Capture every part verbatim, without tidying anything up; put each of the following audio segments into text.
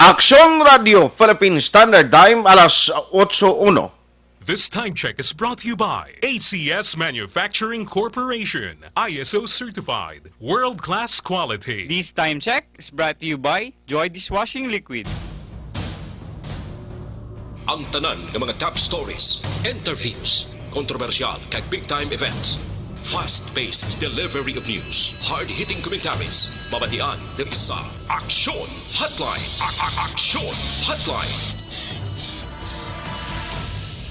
Aksyon Radio Philippine Standard Time, alas otso uno. This time check is brought to you by A C S Manufacturing Corporation, I S O certified, world-class quality. This time check is brought to you by Joy Dishwashing Liquid. Ang tanan nga mga top stories, interviews, kontrobersyal kag big time events, fast-paced delivery of news, hard-hitting commentaries, mabatian diri sa Aksyon Hotline. A- a- Aksyon Hotline.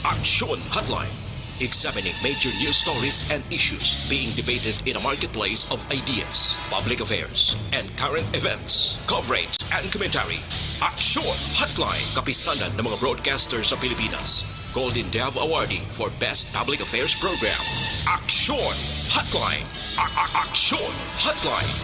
Aksyon Hotline. Examining major news stories and issues being debated in a marketplace of ideas, public affairs, and current events, coverage and commentary. Aksyon Hotline, kapisanan ng mga broadcaster sa Pilipinas. Golden Dove Awardee for Best Public Affairs Program. Aksyon Hotline. A- a- Aksyon Hotline.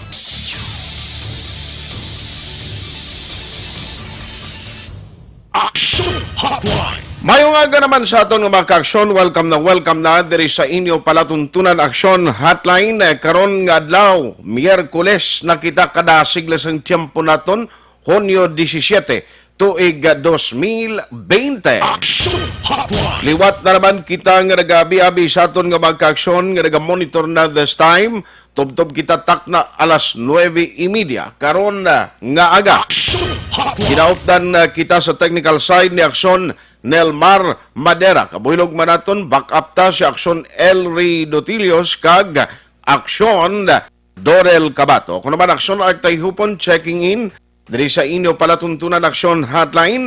Aksyon Hotline. Mayong aga naman sa aton nga mga ka-aksyon. Welcome na welcome na diri sa inyo palatuntunan Aksyon Hotline. Eh, karon nga adlaw, Miyerkules na kita, kadasig lang sang tiyempo naton, Hunyo disisiete, tuig dos mil bente. Aksyon Hotline. Liwat na naman kita nga nag-abi-abi sa aton nga mga ka-aksyon nga naga-monitor na this time. Tubtob kita takna alas nuebe y media karon na nga aga. Aksyon Hotline. Ginaupdan na kita sa technical side ni Aksyon Nelmar Madera. Kabuhilog man naton, back up ta si Aksyon Elry Dotilios kag Aksyon Dorel Cabato. Ako naman, Aksyon Art Tayhupon, checking in diri sa inyo palatuntunan Aksyon Hotline.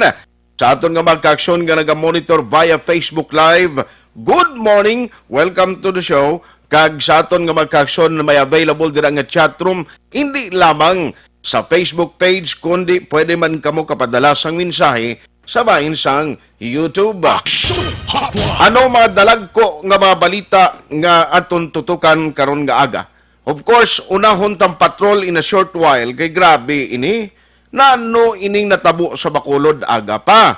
Sa aton nga mga ka-aksyon nga naga-monitor via Facebook Live, good morning, welcome to the show. Kag sa aton nga mga ka-aksyon na may available dira nga chat room, hindi lamang sa Facebook page, kundi pwede man kamo kapadala sang mensahe sa bahin sang YouTube. Aksyon Hotline. Ano mga dalagko nga mga balita nga aton tutukan karon nga aga? Of course, unahon tang patrol in a short while, kay grabe ini. Nano ining natabo sa Bacolod aga pa?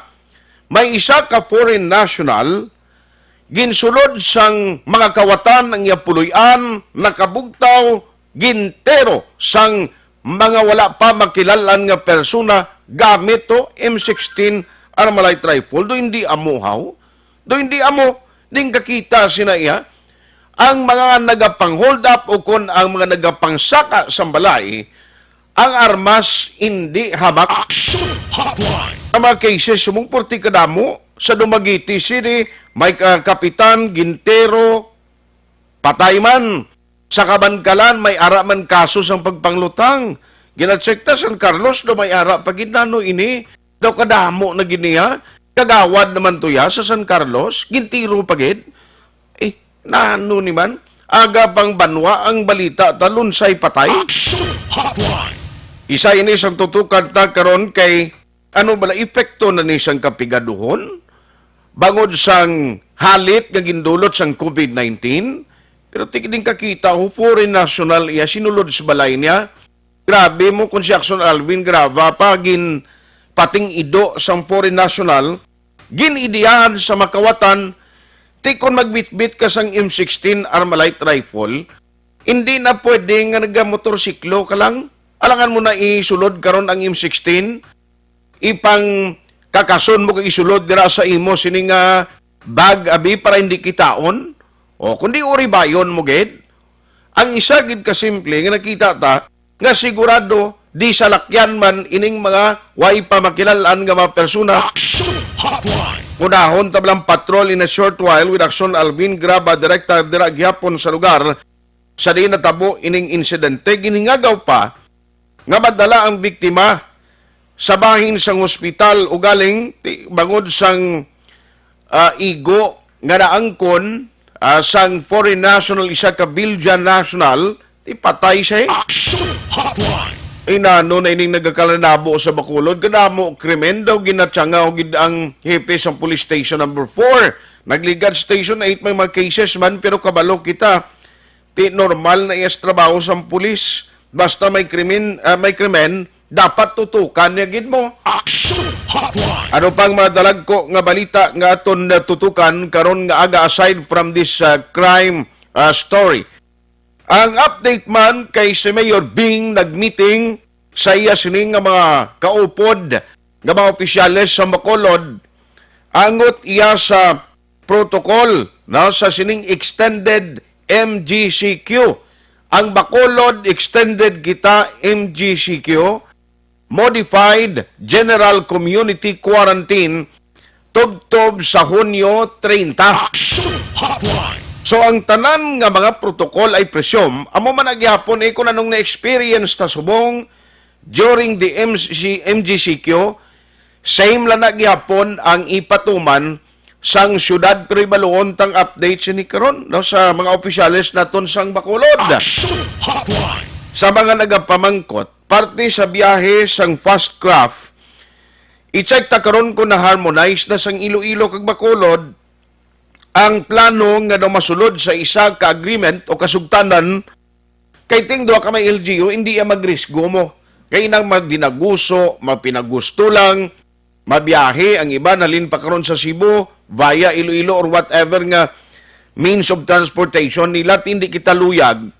May isa ka foreign national ginsulod sang mga kawatan ang iya puloy-an, nakabugtaw, gintero sang mga wala pa makilal-an nga persona gamit to M sixteen Armalite rifle. Do hindi amo haw? Do hindi amo, ding kakita sina iya? Ang mga nagapang-hold up o kon ang mga nagapangsaka sang balay, ang armas hindi hamak. Action Hotline. Ang mga cases, sumong purti kadamo sa Dumaguete City, may ka-, kapitan, gintero, patay man. Sa Kabankalan, may ara man kaso sang pagpanglutang. Gina-check ta, San Carlos, do may ara pa gid. Nano ini? Daw kadamo na gid niya. Kagawad naman to ya sa San Carlos. Gintiro pa gid. Eh, nano ni man? Aga pang banwa ang balita ta, lunsay patay. Action Hotline. Isa ini sang tutukan ta karon kay ano bala epekto na ni sang kapigaduhon bangod sang halit nga gindulot sang COVID nineteen? Pero tigding kakita ho, foreign national iya, sinulod sa balay niya. Grabe mo kung si Action Alvin Grava pa, gin pating ido sang foreign national, gin-ideyahan sa makawatan, ti kon magbitbit ka sang M sixteen Armalite rifle, hindi na pwede nga nagamotorsiklo ka lang. Alangan mo na isulod karon ang M sixteen, ipang kakason mo kag isulod dira sa imo sini nga bag, abi, para hindi kitaon. O, kundi uribayon mo gid. Ang isa gid ka simple nga nakita ta, nga sigurado di salakyan man ining mga way pa makilal-an nga mga persona. Action Hotline. Unahon ta lang patrol in a short while with Action Alvin Graba, direkta dira gihapon sa lugar sa diin natabo ining insidente. Ginhingagaw pa nga madala ang biktima sa bahin sang hospital ugaling ti-, bangod sang, ah, igo nga naangkon, ah, sang foreign national, isa ka Belgian national, ti patay siya. Action Hotline. Inano na ining nagakalanabo sa Bacolod, kadamo krimen daw, ginatyanga gid ang hepe sang police station number four. Nagligad station eight may mga cases man, pero kabalo kita, ti normal na iyas trabaho sang pulis. Basta may krimen, ah, may krimen, dapat tutukan niya gid mo. Action Hotline. Ano pang mga dalagko nga balita nga aton natutukan karon nga aga aside from this, ah, crime, ah, story? Ang update man kay si Mayor Bing nagmeeting sa iya sini nga mga kaupod nga mga opisyales sa Bacolod, angot iya sa protocol, no, sa sining extended M G C Q. Ang Bacolod extended kita M G C Q, Modified General Community Quarantine, tubtob sa Hunyo treinta. Action Hotline. So, ang tanan nga mga protocol, I presume, amo man na gihapon, eh, kung anong na-experience ta subong during the M C, M G C Q, same lang na gihapon ang ipatuman sang syudad, pero ibaluon tang update sini karon, no, sa mga opisyales naton sang Bacolod. Action Hotline. Sa mga nagapamangkot, parte sa biyahe sang fast craft, i-check ta karon kung na-harmonize na sang Iloilo kag Bacolod ang plano nga daw masulod sa isa ka agreement o kasugtanan, kay ting duha ka may L G U, hindi iya magrisgo mo. Kay nang magdinaguso, mapinagusto lang, mabiyahe ang iba, nalin pa karon sa Cebu, via Iloilo or whatever nga means of transportation nila, hindi kita luyag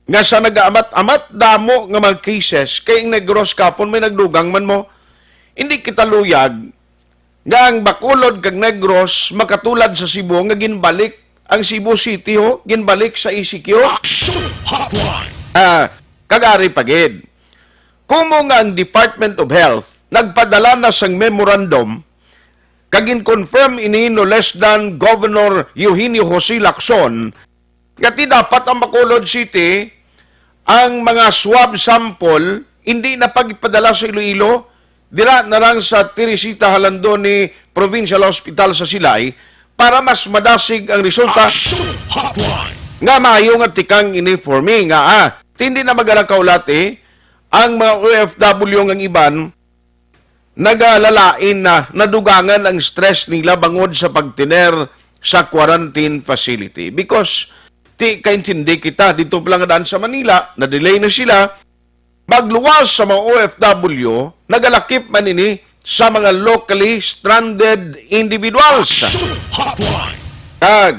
nga sa nagaamat-amat damo nga mga cases, kay ang Negros kapon may nagdugang man mo. Hindi kita luyag nga ang Bacolod kag Negros makatulad sa Cebu nga ginbalik ang Cebu City, ho, ginbalik sa E C Q. Action Hotline. Ah, kag ari pa gid. Kumo nga ang Department of Health nagpadala na sang memorandum kag gin-confirm ini no less than Governor Eugenio Jose Lacson nga ti dapat ang Bacolod City, ang mga swab sample hindi na pagpadala sa Iloilo, dira na lang sa Teresita Jalandoni Provincial Hospital sa Silay para mas madasig ang resulta. Action Hotline. Nga maayo nga tikang ini for me nga, ah, hindi na magalakaw lati ang mga O F W nga iban nagalalain na, nadugangan ang stress nila bangod sa pagtiner sa quarantine facility. Because, ti kaintindi kita, dito pa lang daan sa Manila, na-delay na sila, magluwas sa mga O F W, nagalakip man ini sa mga locally stranded individuals. Action Hotline. Kag,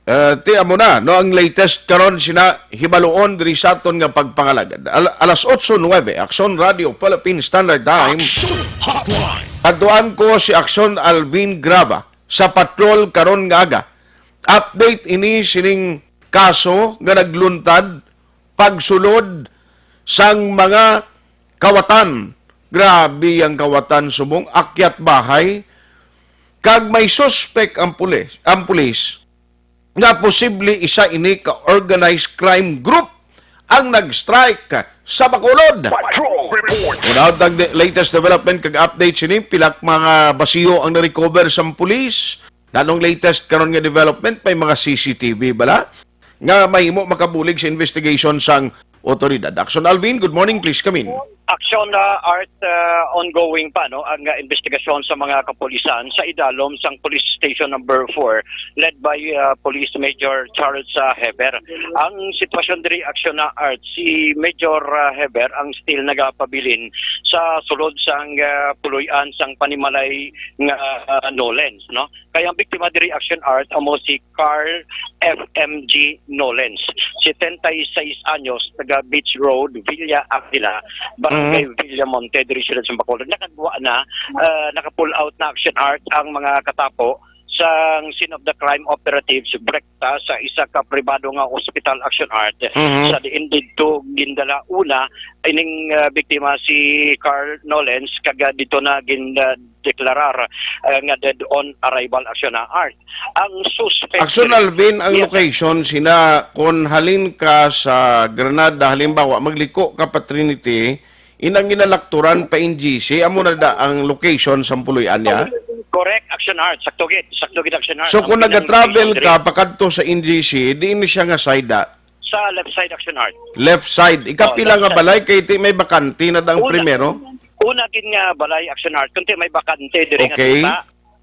eh, ti amo na, no, ang latest karon sina hibaluon diri sa aton nga pagpangalagad. Al-, alas otso nuebe, Aksyon Radio Philippine Standard Time. Action Hotline. Adtuan ko si Aksyon Alvin Graba sa patrol karon nga aga. Update ini sining kaso nga nagluntad pagsulod sang mga kawatan. Grabe ang kawatan subong akyat bahay. Kag may suspek ang pulis, ang pulis nga posible isa ini ka organized crime group ang nag-strike sa Bacolod. Patrol Report. Without ang de-, latest development kag update sini, pilak mga basiyo ang na-recover sang pulis. Nanong latest karon nga development, may mga C C T V bala nga mahimo makabulig sa investigation sang otoridad. Action Alvin, good morning, please come in. Action, uh, Art, uh, ongoing pa, no, ang, uh, investigasyon sa mga kapulisan sa idalom sang Police Station Number Four, led by, uh, Police Major Charles, uh, Heber. Ang sitwasyon diri, Action, uh, Art, si Major, uh, Heber ang still nagapabilin sa sulod sang, uh, puloy-an sang panimalay nga, uh, Nolens, no? Kay ang biktima diri, Action Art, amo si Carl F M G Nolens, setenta y seis anyos, taga Beach Road, Villa Aquila, Barangay Mhm. Villamonte, diri siyudad sa Bacolod. Nakagwa na, ah, naka-pull out na, Action Art, ang mga katapo sang scene of the crime operatives, brekta sa isa ka pribado nga ospital, Action Art. Mhm. Sa diin didto gindala una ining, ah, biktima, si Carl Nolens, kag, ah, didto na gin, ah, deklarar, ah, nga dead on arrival, Action, ah, Art. Ang suspect Action diri, Alvin, ang yes, sir. Location sina, kon halin ka sa Granada, halimbawa, magliko ka pa Trinity, inang ginalakturan pa N G C, amo na da ang location sa puloy-an niya? Correct, Action Art. Sakto gid, sakto gid, Action Art. So, ang kung pinang-, naga-travel location ka diri pakadto sa N G C, diin ni siya nga side, ah? Sa left side, Action Art. Left side. Oh, ikapila left nga side. Balay kay ti may bakante na dang Una. Primero? Una gid nga balay, Action Art. Kunti may bakante diri nga Okay. Kita.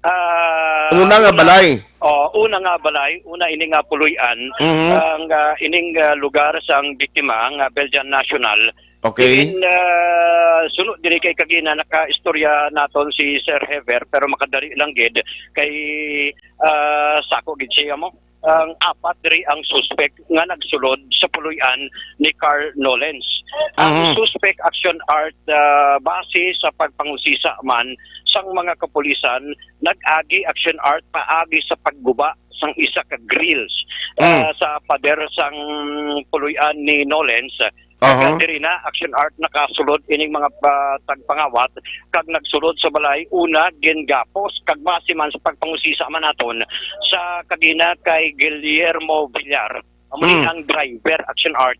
Ah, Una nga una, balay. Oh, una nga balay, una ini nga puloy-an, Mhm. ang, ah, ining, ah, lugar sang biktima nga Belgian national. Okay. Diin, ah, suno diri kay kagina nakaistorya naton si Sir Hever, pero makadali lang gid kay, ah, sako gid siya mo. ang apat diri ang suspek nga nagsulod sa puloy-an ni Carl Nolens. Ang Mhm. suspek, Action Art, ah, base sa pagpangusisa man sang mga kapulisan, nag-agi, Action Art, paagi sa pagguba sang isa ka grills, Mm. ah, sa pader sang puloy-an ni Nolens. Kag Aha. diri na, Action Art, nakasulod ining mga, ah, tagpangawat kag nagsulod sa balay. Una, gingapos, kag base man sa pagpangusisa man naton sa kagina kay Guillermo Villar, amo ni Mm. ang driver, Action Art,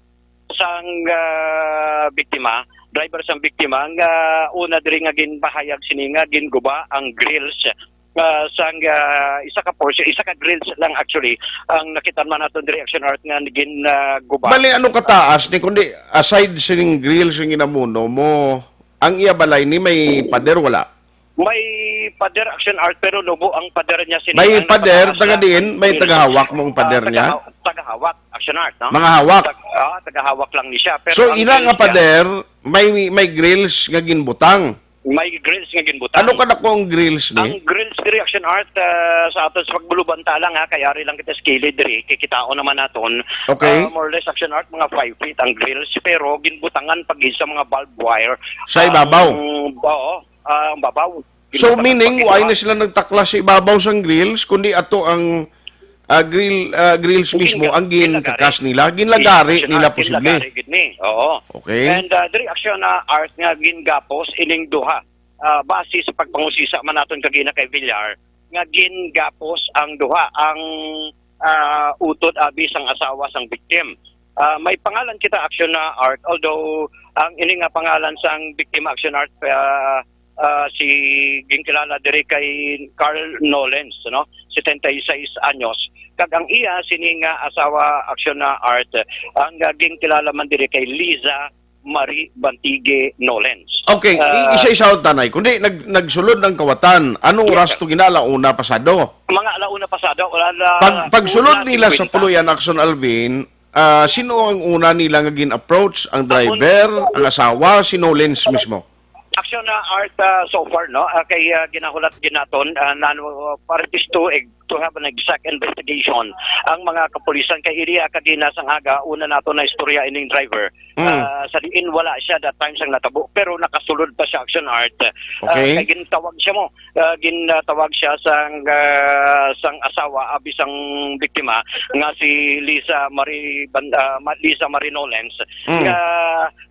sang, ah, biktima, driver sang biktima nga una diri nga ginpahayag sini nga ginguba ang grills, ah, sang, ah, isa ka portion, isa ka grills lang actually ang nakitaan man naton diri, Action Art, nga gin, ah, guba. Bali, ano kataas ni, kundi aside sining grills nga ginamuno mo, ang iya balay ni may pader, wala? May pader, Action Art, pero lubo ang pader niya sini. May ang pader, nakataas taga na diin, ang may grills. Tagahawak mo ang Ah, pader niya? tagahaw-, tagahawak, Action Art, no? Mga hawak. Tag-, ah, tagahawak lang ni siya, pero So, ang ina grills nga niya pader, may, may grills nga ginbutang. May grills nga ginbutang. Ano kadako ang grills ni? Ang grills diri, Action Art, ah, sa aton sa pagbulubanta lang, ha, kay ari lang kita sa kilid diri, kay kitaon naman naton. Okay. Ah, more or less, Action Art, mga five feet ang grills, pero ginbutangan pa gid sa mga barbed wire. Sa ibabaw? Ang, oo, ah, ang babaw. So, Ginbutangan meaning, pa gid, why di ba? na sila nagtaklas sa ibabaw sang grills, kundi ato ang ah, grill, ah, grills Gin-, mismo ang ginlagari. ginkakas nila, ginlagari Yes, nila ah, posible. ginlagari gid ni. Oo. Okay. And, ah, diri, Action, ah, Art, nga gingapos ining duha. Ah, base sa pagpangusisa man naton kagina kay Villar, nga gingapos ang duha, ang, ah, utod abi sang asawa sang victim. Ah, may pangalan kita, Action, ah, Art, although ang ini nga pangalan sang biktima, Action Art, ah, ah, si, ginkilala diri kay Carl Nolens, no? Setenta y seis anyos. Kag ang iya sini nga asawa, Action, ah, Art, ang, ah, ginkilala man diri kay Liza Marie Bantigue Nolens. Okay, i-, Ah, isa-isa, tanay. Kundi nag-, nagsulod ang kawatan. Anong Yes, oras sir. to gina? Ala una pasado? Mga ala una pasado, wala na, Pag, pagsulod una nila sa singkwenta. Puluyan, Action Alvin, ah, sino ang una nila nga gin-approach? Ang Ang driver, ang asawa, si Nolens mismo? Action, ah, Art, ah, so far, no? Ah, kay, ah, ginahulat gid naton, ah, nano, ah, para this to, eh, to have an exact investigation ang mga kapulisan kay area kagina sang aga, una nato na istorya ining driver. Mm. Ah, sa diin wala siya that time sang natabo, pero nakasulod pa siya, Action Art. Ah, Okay. kay gintawag siya mo, ah, gintawag siya sang, ah, sang asawa, abi sang biktima, nga si Lisa Marie Ban-, ah, Ma-, Lisa Marie Nolens, Mm. nga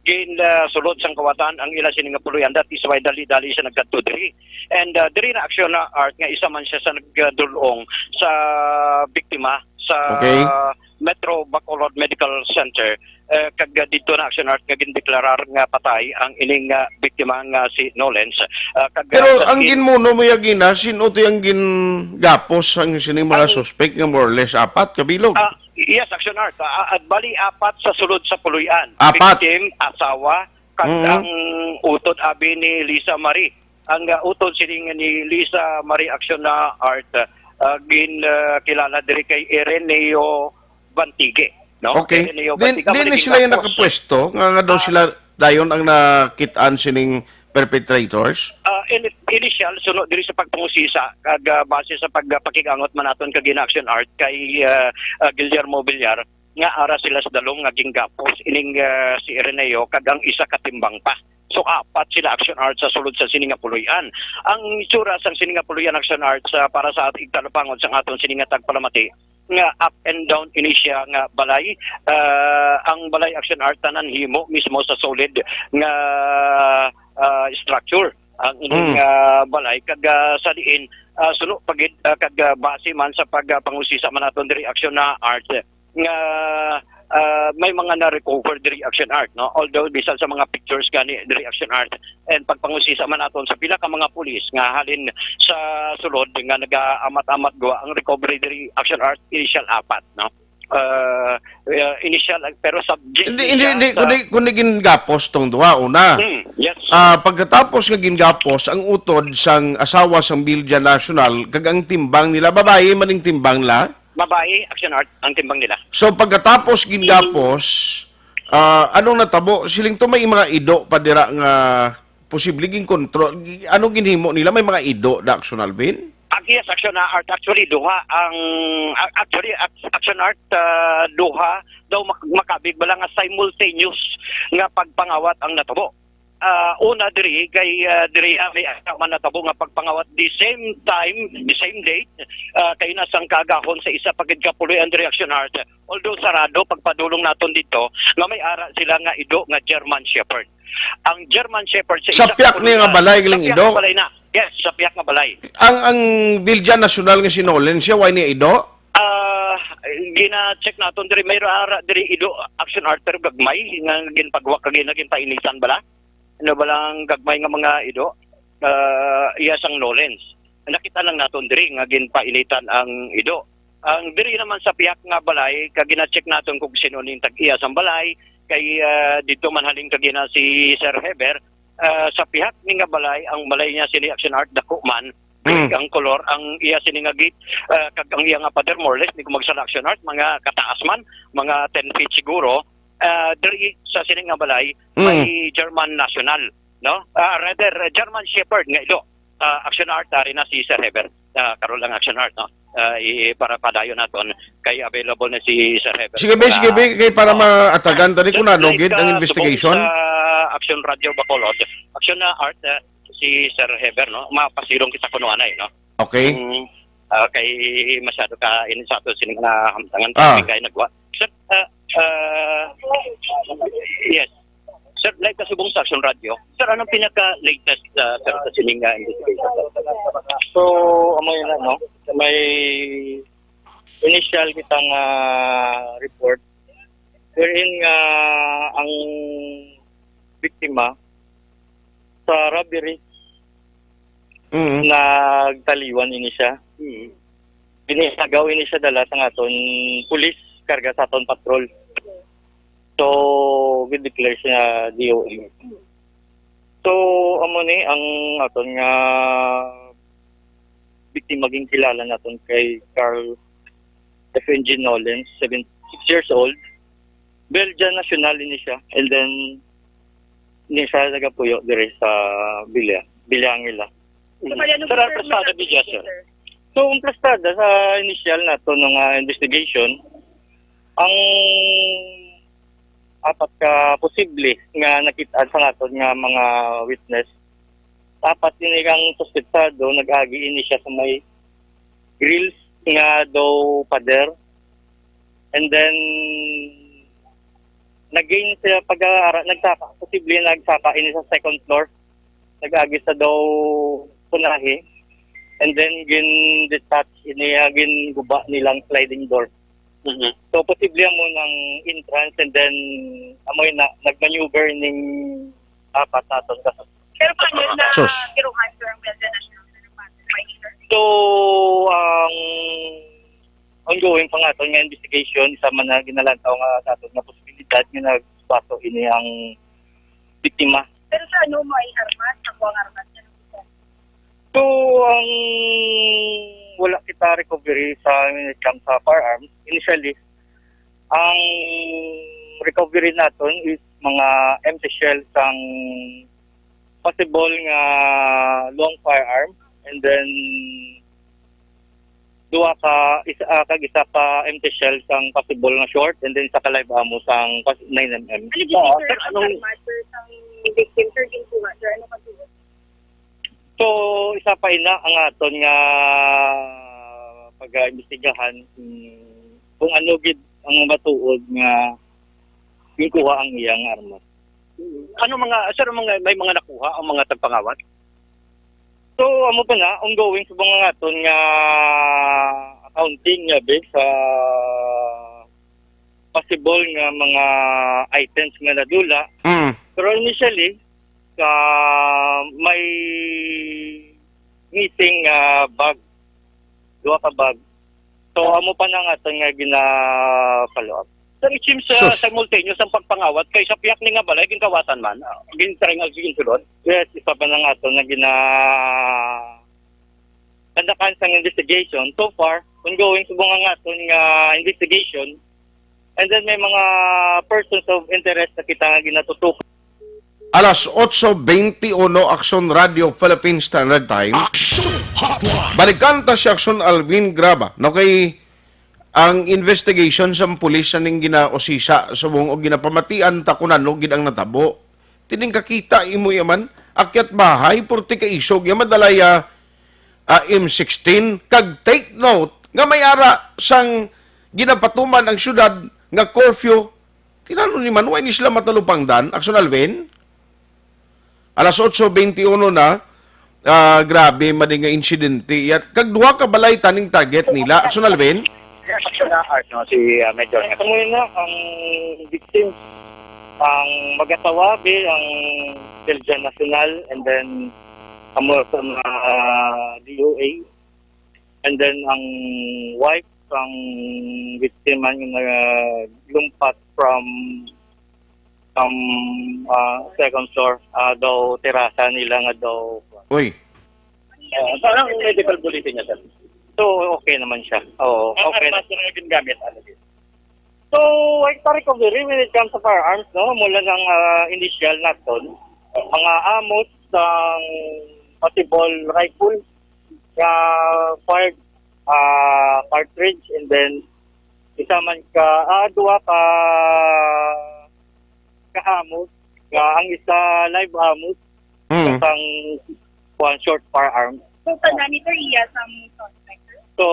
gin, ah, sulod sang kawatan ang ila sini nga puluyan. That is why dali-dali siya nagkadto diri. And, ah, diri na, Action, ah, Art, nga isa man siya sa nagdul-ong sa biktima sa Okay. Metro Bacolod Medical Center. Eh, kag, ah, didto na, Action Art, nga gindeklarar nga patay ang ining, ah, biktima nga si Nolens. Ah, kag, Pero ah, sa ang gin- ginmuno mo yagina, sino to ang gingapos ang sining mga Ah, suspect nga more or less apat ka bilog? Ah, yes, Action Art. Ah, ah, bali, apat sa sulod sa puluyan. Apat. Victim, asawa, kag Mm. ang utod abi ni Lisa Marie. Ang, ah, utod sini nga ni Lisa Marie, Action, ah, Art, ah, gin, ah, kilala diri kay Ireneo Bantigue, no? Okay. Ireneo Din, Bantigue, din amo ni ni sila yung ginapos. nakapwesto, nga, nga daw Ah. sila dayon ang nakit-an sining perpetrators? Ah, in-, initial, suno diri sa pagpangusisa, kag, ah, base sa pagpakig-angot man naton kagina, Action Art, kay, ah, ah, Guillermo Villar, nga ara sila sa dalom nga gingapos ining, ah, si Ireneo kag ang isa ka timbang pa. So, apat sila, Action Art, sa sulod sa sini nga puluyan. Ang itsura sang sini nga puluyan, Action Art, sa, para sa igtalupangon sang aton sini nga tagpalamati, nga up and down ini siya nga balay. Ah, ang balay, Action Art, tanan himo mismo sa solid nga, ah, structure ang ining, Mm. ah, balay. Kag, ah, sa diin, ah, suno pa gid, ah, kag, ah, base man sa pag, ah, pangusisa man naton diri, Action, ah, Art, nga, ah, may mga na-recover diri, Action Art, no? Although bisan sa mga pictures gani diri, Action Art, and pagpangusisa man naton sa pila ka mga pulis nga halin sa sulod nga nagaamat-amat gwa, ang recovery diri, Action Art, initial apat, no? Ah, ah, initial, pero subject Hindi, ni hindi, siya hindi, sa kundi, kundi gingapos tong duha, una. Hmm, yes. Ah, pagkatapos nga gingapos, ang utod sang asawa sang Bilya National, kag ang timbang nila, babae man ang timbang nila? Babae, Action Art, ang timbang nila. So, pagkatapos gingapos, ah, anong natabo? Siling to may mga ido pa dira nga posible ginkontrol. Anong ginhimo nila? May mga ido na, Action Alvin? Ang iya sa Action Art, actually, duha ang, a-, actually, ac-, Action Art, ah, duha daw mak-, makabig bala nga simultaneous nga pagpangawat ang natabo. Ah, una diri kay, ah, diri, ah, may asa man natabo nga pagpangawat the same time, the same date, ah, kay na sang kaagahon sa isa pa gid ka puloy-an diri, Action Art. Although sarado pagpadulong naton dito nga may ara sila nga ido nga German Shepherd. Ang German Shepherd sa Sa isa ka piyak niya nga puloy-an, balay, sa giling piyak ido? nga balay na. Yes, sa piyak nga balay. Ang, ang Bilya Nasyonal nga si Nolen, siya, way niya ido? Ah, gina-check naton diri, may ara diri ido, Action Art, pero gagmay nga ginpagwa kag gina-, ginpainitan bala. Ano ba lang gagmay nga mga ido? Ah, iya sang Nolens. Nakita lang naton diri nga ginpainitan ang ido. Ang diri naman sa piyak nga balay, kag gina-check naton kung sino ning tag-iya sang balay, kay, ah, dito man halin kagina si Sir Heber, ah, sa piyak ni nga balay, ang balay niya sini, Action Art, dako man, Mm. Ang kolor, ang iya sini nga gate, ah, kag ang iya nga pader, more or less, di ko magsala, Action Art, mga kataas man, mga ten feet siguro. Ah, diri sa sini nga balay, Mm. may German National, no? Ah, rather, ah, German Shepherd nga ido. Ah, Action Art, ari na si Sir Heber. Ah, karon lang, Action Art, no? Ah, i-, para padayon naton, kay available na si Sir Heber. Sige, be, sige, be, kay para Ah, maatagan tani kung ano live gid ang ka subong investigation. Sa Action Radio Bacolod. Action na Art, ah, si Sir Heber, no? Mapasirong kita kuno anay, no? Okay. Mm, ah, kay masyado ka ini sa ato sining nahamtangan Ah. kay nagwa. Sir, ah, ah, yes. Sir, live ka subong sa Action Radio. Sir, anong pinaka-latest, ah, sir, sa sining, ah, investigation? So, amo yun, ano? May initial kita nga report wherein nga ang biktima sa robbery Mm. nagtaliwan ini siya. Mm. Ginhagaw ini siya dala sa aton pulis, karga sa aton patrol. So, gid-declare siya D O M. So, amo ni ang aton nga biktima, ginkilala naton kay Carl F N G Nolens, seven, six years old. Belgian national ini siya. And then, ni siya nagapuyo diri sa Bilya, Bilya Angela. So, kaya nung Sir, ang sir, prestada nung di dyan, sir, sir. So, ang prestada sa initial nato nga investigation, ang apat ka posible nga nakit-an sa naton nga mga witness, apat ini ang suspetsado, nag-agi ini siya sa may grills nga daw pader. And then, nag-gain siya pag-aara, nagsaka, posible nagsaka ini sa second floor. Nag-agi sa daw punahi. And then, gin-detach ini, ah, ginguba nilang sliding door. Mhm. So, posible amo nang entrance, and then, amo yun na, nag-maneuver ning apat naton ka. Pero paano na Sus. Tiruhan, sir, ang Belgian national? So, ang ongoing pa nga to nga investigation, isa man na ginalantaw nga nato nga posibilidad nga nagbato ini ang biktima. Pero sa ano mo ay armas, nakuha ang armas niya? So, ang wala kita recovery sa, when it comes sa firearms, initially, ang recovery naton is mga empty shells ang possible nga long firearm, and then duha ka, isa, ah, kag isa ka empty shells ang possible nga short, and then isa ka live ammo sang pas-, nine M M. Ano gid, Oo, sir, sir, ang anong armas, sir, sang victim, sir, ginkuha, sir? Ano kasi? So, isa pa ina ang aton nga pag-imbestigahan, mm, kung ano gid ang matuod nga ginkuha ang iyang armas. Ano mga, sir, mga, may mga nakuha ang mga tagpangawat? So, amo pa na, ongoing subong nga aton nga accounting nga big sa possible nga mga items nga nadula. Mm. Pero initially, sa may missing, ah, bag, duha ka bag. So, amo pa na nga aton nga gina-follow up. Sir, it seems, ah, Sus. simultaneous ang pagpangawat kay sa piyak ni nga balay, ginkawasan man. Ah, gintry nga ginsulod. Yes, isa pa na nga aton nga gina-, kandakan sang investigation. So far, ongoing subong nga aton nga investigation. And then may mga persons of interest na kita nga ginatutukan. Alas otso beintiuno, Aksyon Radio Philippine Standard Time. Action Hotline. Balikan ta si Aksyon Alvin Graba. No, kay ang investigation sang pulis sa ning ginausisa subong og ginapamatian ta kung ano gid ang natabo. Tining kakita imo yaman, akyat bahay, purti ka isog, ya madalaya, ah, M sixteen, kag take note nga may ara sang ginapatuman ang syudad nga curfew. Tinano ni man, why ni sila matalupangdan, Aksyon Alvin? Alas otso beintiuno na, ah, grabe man nga insidente. Yat, kag duha ka balay taning target nila, Aksyon Alvin? Yes, Aksyon na, Art, no? Si uh, Major. Amo na ang victim, ang mag-asawa, be, ang Belgian national, and then amo sa mga D O A, and then ang wife sang victim ang uh, lumpat from from uh, second floor, uh, daw terasa nila nga daw. Uy, Uh, parang medical bulletin niya, sir. So, okay naman siya. Oo, Ang okay. armas na ginamit, ano din? So, extra recovery when it comes to firearms, no? Mula ng ah, initial naton, mga amos sang possible rifle nga fired ah, cartridge, and then isa man ka, ah, duha ka ka amos, nga ang isa live amos, mm. sang kuan, short firearm. So, kanani to iya sa suspect, sir? So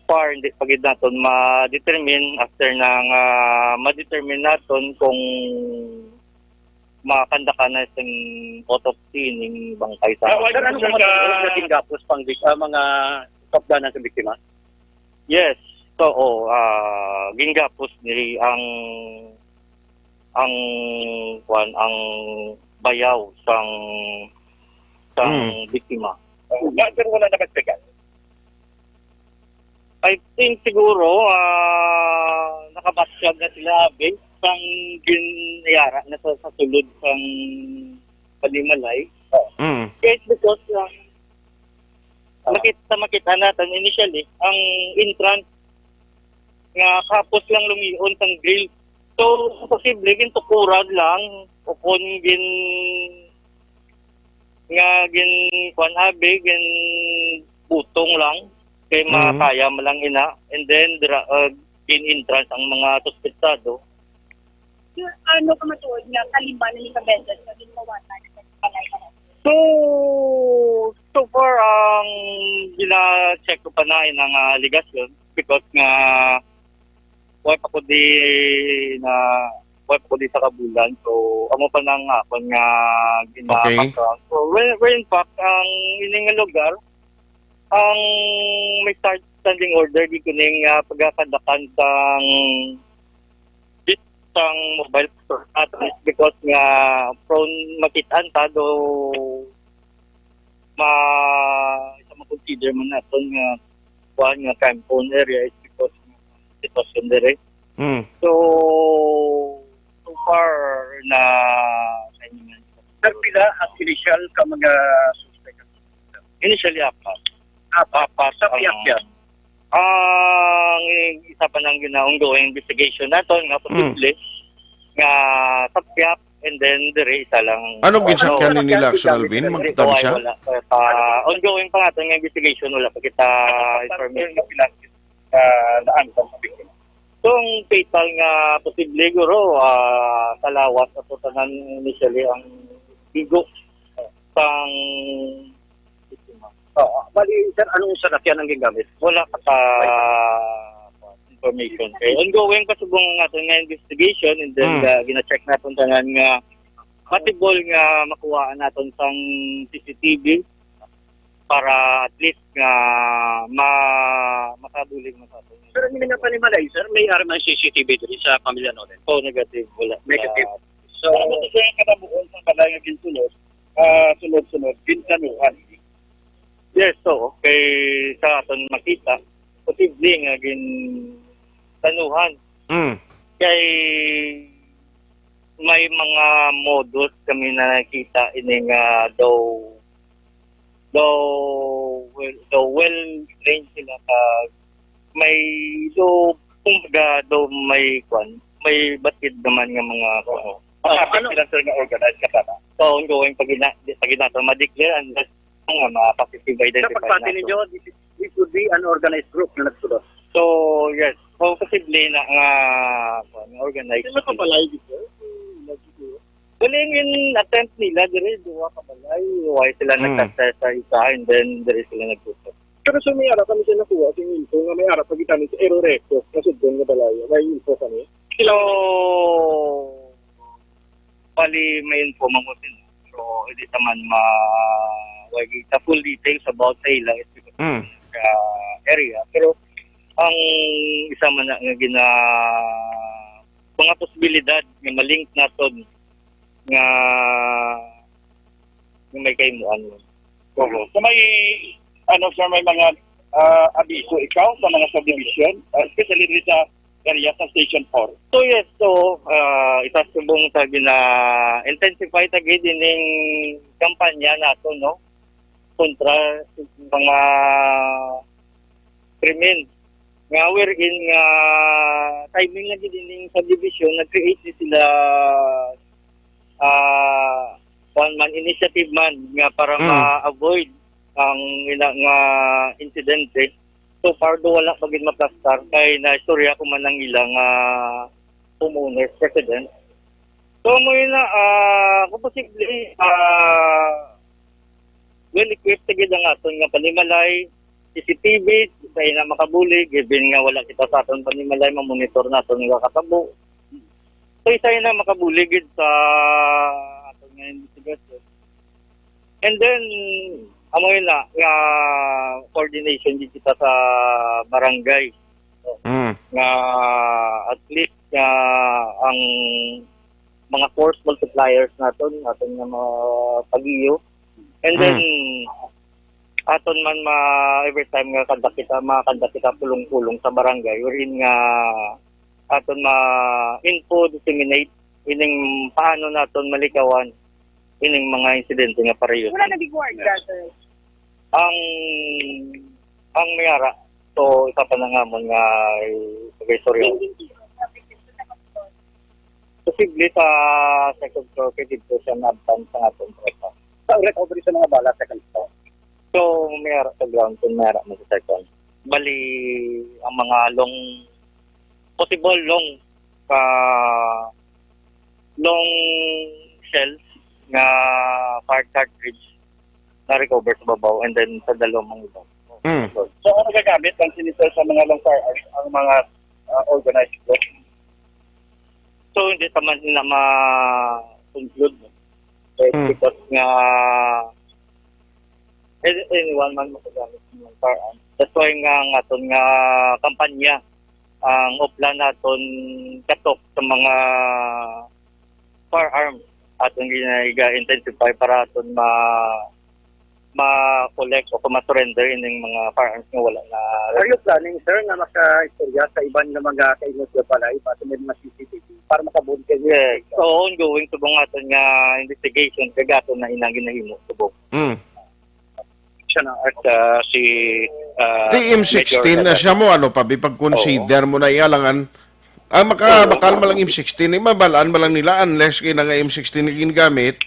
far, hindi pa gid naton ma-determine after na nga ma-determine naton kung makandakan na sing autopsy ning bangkay sa Ah, why Sir, ano Sir, kung matuod ka- na ginggapos pang bik- ah, mga kapdanan sa biktima? Yes. So, oh, ah, ginggapos ni ang ang kuan, ang bayaw sang sang Mm. biktima. Nga, pero wala nakagtagal. I think siguro ah nakabatyag na sila, abi, sang ginayara na sa, sa sulod sang panimalay. Mm. Yes, because uh, makita makita natin initially ang entrance nga kapos lang lungion sang grill. So, posible gintukuran lang o kung gin nga gin kuan, abi, gin butong lang kay Mhm. makaya man lang ina, and then dira uh, gin entrance ang mga suspetsado. Sir, ano ka matuod nga kalima na ni Kabedas nga ginpawatan sa balay? So, so far, ang gina-check ko pa na ang ah, alegasyon because nga wala pa ko di na wala pa ko di sa kabulan. So, amo pa nang akon nga ginapasa. So, well, well, in fact, ang ining nga lugar, ang may start standing order gid kuning uh, pagkakadakan sang bit sang mobile store natin because nga prone makitaan ta do ma isa ma-consider man naton nga kuan nga crime prone area is because nga sitwasyon diri. Mm. So, so far na kailangan. Sir, pila ang initial ka mga suspect? Initially, apat. Apat. Apat Sa ang- pihak yan? Ang isa pa nang gina ongoing investigation naton nga posible nga sa pihak, and then diri isa lang. Ano Oh, ginsakyan no. ni nila, Aksyon Alvin? Hindi Magtabi ko ay siya? Wala. Uh, ongoing pa naton nga investigation, wala pa kita information. Uh, daan sa biktima. So, ang fatal nga posible guro, ah, sa lawas ato tanan initially ang bigo sang biktima. Oo. Bali, sir, anong salakyan ang gingamit? Wala pa sa information. Kay ongoing pa subong ang aton nga investigation, and then Mm. uh, gina-check naton tanan nga matibol nga makuhaan naton sang C C T V para at least nga ma makabulig man sa aton. Sir, ang nga panimalay, sir, may arang C C T V diri sa pamilya natin. So, negative, wala. Negative. Uh, So, Ano sa siya kanabuon sa balay nga ginsunod, ah, sunod-sunod, ginsanuhan? Yes, so, kay sa aton makita, posible nga ginsanuhan. Mm. Kay may mga modus kami na nakita ini nga daw daw well, daw well trained sila ka may do kumbaga daw may kwan may batid naman nga mga kwan. Ah, ano? Sila, sir, nga organized ka sana. So, ongoing pag ina-, pag ina-, ma-declare unless nga ma-positive Sa identify pagpati na ninyo, this, is, this would be an organized group na nagsulod. So, yes. So, posible na nga, nga organized. Sino ka balay dito? Galing in attempt nila, diri, duwa ka balay. Why sila Mm. nagkasya sa isa and then diri sila nagpusok? Pero, sir, may ara kami sa nakuha, sa info nga may ara pa kita ni sa Aero Reco, sa Sudong nga balay. May info kami. So, bali, may info man ko sila. Pero hindi naman ma-, wala kita full details about sa ila specific Mm. uh, area. Pero ang isa man na nga gina-, mga posibilidad nga malink naton nga, nga may kaimuan. Oo. So may, ano, sir, may mga, ah, abiso ikaw sa mga subdivision, ah, especially diri sa area sa Station four? So yes, so, ah, isa subong sa gina-intensify ta gid ining kampanya nato, no? Kontra sa mga krimen. Nga wherein nga timing na gid ining subdivision, nag-create ni sila, ah, kuwan man, initiative man nga para Mm. ma-avoid ang ila nga insidente. So far, do wala pa gid maplastar kay naistorya ko man ang ila nga homeowners, resident. So, mo yun na, ah, kung posible, ah, well equipped gid ang aton nga panimalay, C C T V, sa ina makabulig, even nga wala kita sa aton panimalay, mamonitor naton nga katabo. So, isa ina makabulig gid sa aton nga investigasyon. And then, amo yun na, nga coordination gid kita sa barangay. Mm. Nga at least nga ang mga force multipliers naton, aton nga mga pagiyo. And then, Mm. aton man ma-, every time nga kada kita, makada kita pulong-pulong sa barangay, wherein nga aton ma-info, disseminate, ining paano naton malikawan ining mga insidente nga pareho. Wala na big word, sir. Ang, ang may ara, so, isa pa na nga mo nga, eh, istorya. Posible sa second floor, kay dito siya na-advance sa atong tropa. Sa recovery sa mga bala, second floor. So, may ara sa ground, kung may ara mo sa second. Bali, ang mga long, possible long, ah, long shells nga fire cartridge na-recover sa babaw and then sa dalom ang iba. Mm. So, So, ang nagagamit lang sini, sir, sa mga long firearms, ang mga, ah, organized group? So, hindi pa man na ma-conclude, no? Eh, Mm. because nga, eh, anyone man makagamit ng firearms. That's why nga ang aton nga kampanya, ang uplan naton katok sa mga firearms, aton gina-, ga-intensify para aton ma-, ma-collect o ma-surrender ining mga firearms nga wala na. Are you planning, sir, nga maka-istorya sa iban nga mga kaingot nga balay, base may mga C C T V, para makabuntag? Yes. Oo, ongoing subong aton nga investigation, kag aton na inang ginahimo subong. Mm. Siya na at, ah, si, ah, T M sixteen Major na siya mo, ano pa, bi, pag-consider Oo. mo na iyalangan, ah, maka-, Oo. bakal man lang M sixteen, eh, mabalaan man lang nila unless kay na nga M sixteen na ginagamit,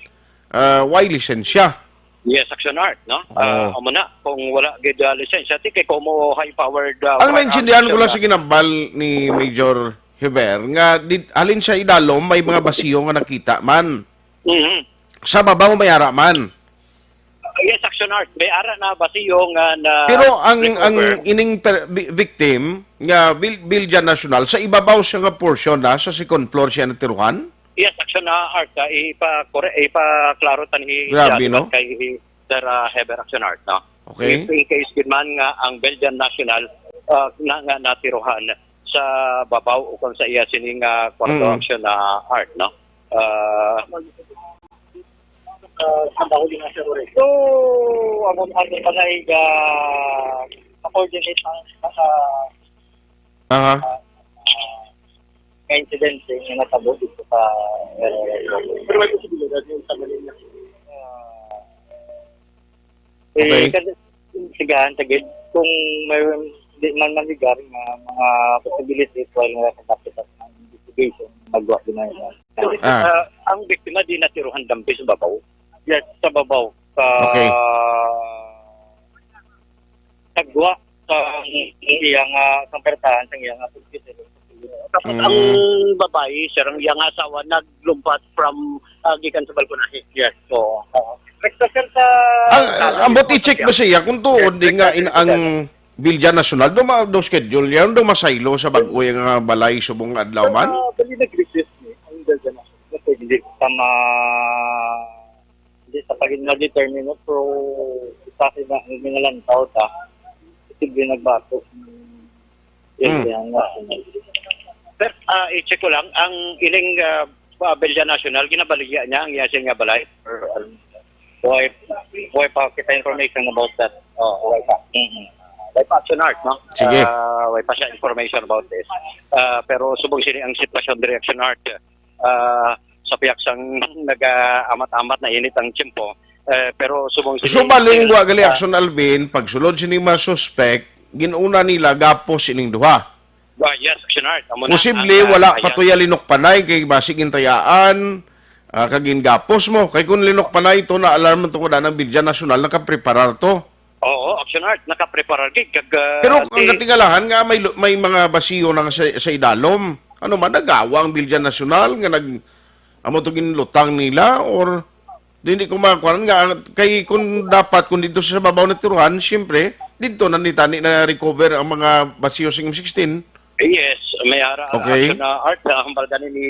ah, way lisensya. Yes, Action Art, no? Oo. Ah, amo na, kung wala gid, ah, lisensya, ti kay kung mo high-powered, ah, Ang firearms naintindihan ko lang na sa ginambal ni Major Heber, nga di, halin sa idalom, may mga basiyo nga nakita man. Mhm. Sa babaw, may ara man. Yes, Action Art. May ara na basiyo nga na Pero ang, ang recover. ining per-, bi-, victim, nga Bil-, Biljan National, sa ibabaw siya nga portion na, sa second floor siya natiruhan? Yes, Action Art. Ah, ipakore-, ipaklaro ta ni Grabe, Jazzy no? Kay Sir, ah, Heber, Action Art, no? Okay. In, in case gid man nga ang Belgian national, ah, na, nga natiruhan sa babaw o kung sa iya sining, ah, kwarto, Mm. Action, ah, Art, no? Ah, ah, sa bahuli nga, Sir Ore. So, ang, ang pangay, ah, ma-coordinate ang, ah, Aha. ah, nga insidente nga natabo dito sa, eh, Pero may posibilidad yung sa Manila. Ah, Okay. Eh, kasi, sigahan sa gid, kung may, di man maligar nga mga possibilities while nga sa capital ng investigation, magwa din na yun. Ah. Ah, ang biktima di natiruhan dampi sa babaw. Yes, sa babaw. Sa Okay. Tagwa sa iya nga, sa pertahan sa iya nga pagkisilo. Tapos Mm. ang babae, sir, ang iya nga asawa, naglumpat from, ah, gikan sa balkonahe. Yes, so, oo. Recto, sir, sa Ang, ang ambot i-check ba siya kung tuod Yes, di nga in, recto, sir. ang Bilya Nasyonal, do ma-, do schedule yan, do masaylo sa bag-o nga balay subong nga adlaw man? Ah, bali nag-recess ni ang Bilya Nasyonal. Kasi hindi sa ma-, hindi sa pagin na determine, pero sa akin na, hindi na lang tao ta. Posible nagbato. Yan, Hmm. yan nga. Sir, ah, i-check ko lang, ang ining, ah, Bilya Nasyonal, ginabaligya niya ang iya siya nga balay? Or, ano, why, why pa kita information about that? Oh, why pa? Mm-hmm. Why pa Action Art, no? Sige. Ah, why pa siya information about this? Ah, pero subong sini ang sitwasyon diri Action Art. Ah, sa pihak sang nag-aamat-amat na init ang tiyempo. Eh, pero subong sini So, balingwa gali ah, Action Alvin, pagsulod sini mga suspect, ginuna nila gapos ining duha. Ah, yes, Action Art. Amo na Posible ang, ah, wala pa ayan. to ya linukpanay kay basig gintayaan, ah, kag gingapos mo. Kay kung linukpanay to, na alarm to ko na ng Bilya Nasyonal, nakapreparar to. Oo, Action Art, nakapreparar gid kag, ah, Pero ang di- katingalahan nga may lu-, may mga basiyo na sa, sa idalom. Ano man, nagawa ang Bilya Nasyonal nga nag-, amo to ginlutang nila or di, hindi ko makakuan nga kay kung dapat kung dito sa babaw na tiruhan, siyempre, dito na ni tani na recover ang mga basiyo sa M sixteen. Yes, may ara Okay. Action, ah, Art, ah, hambal gani ni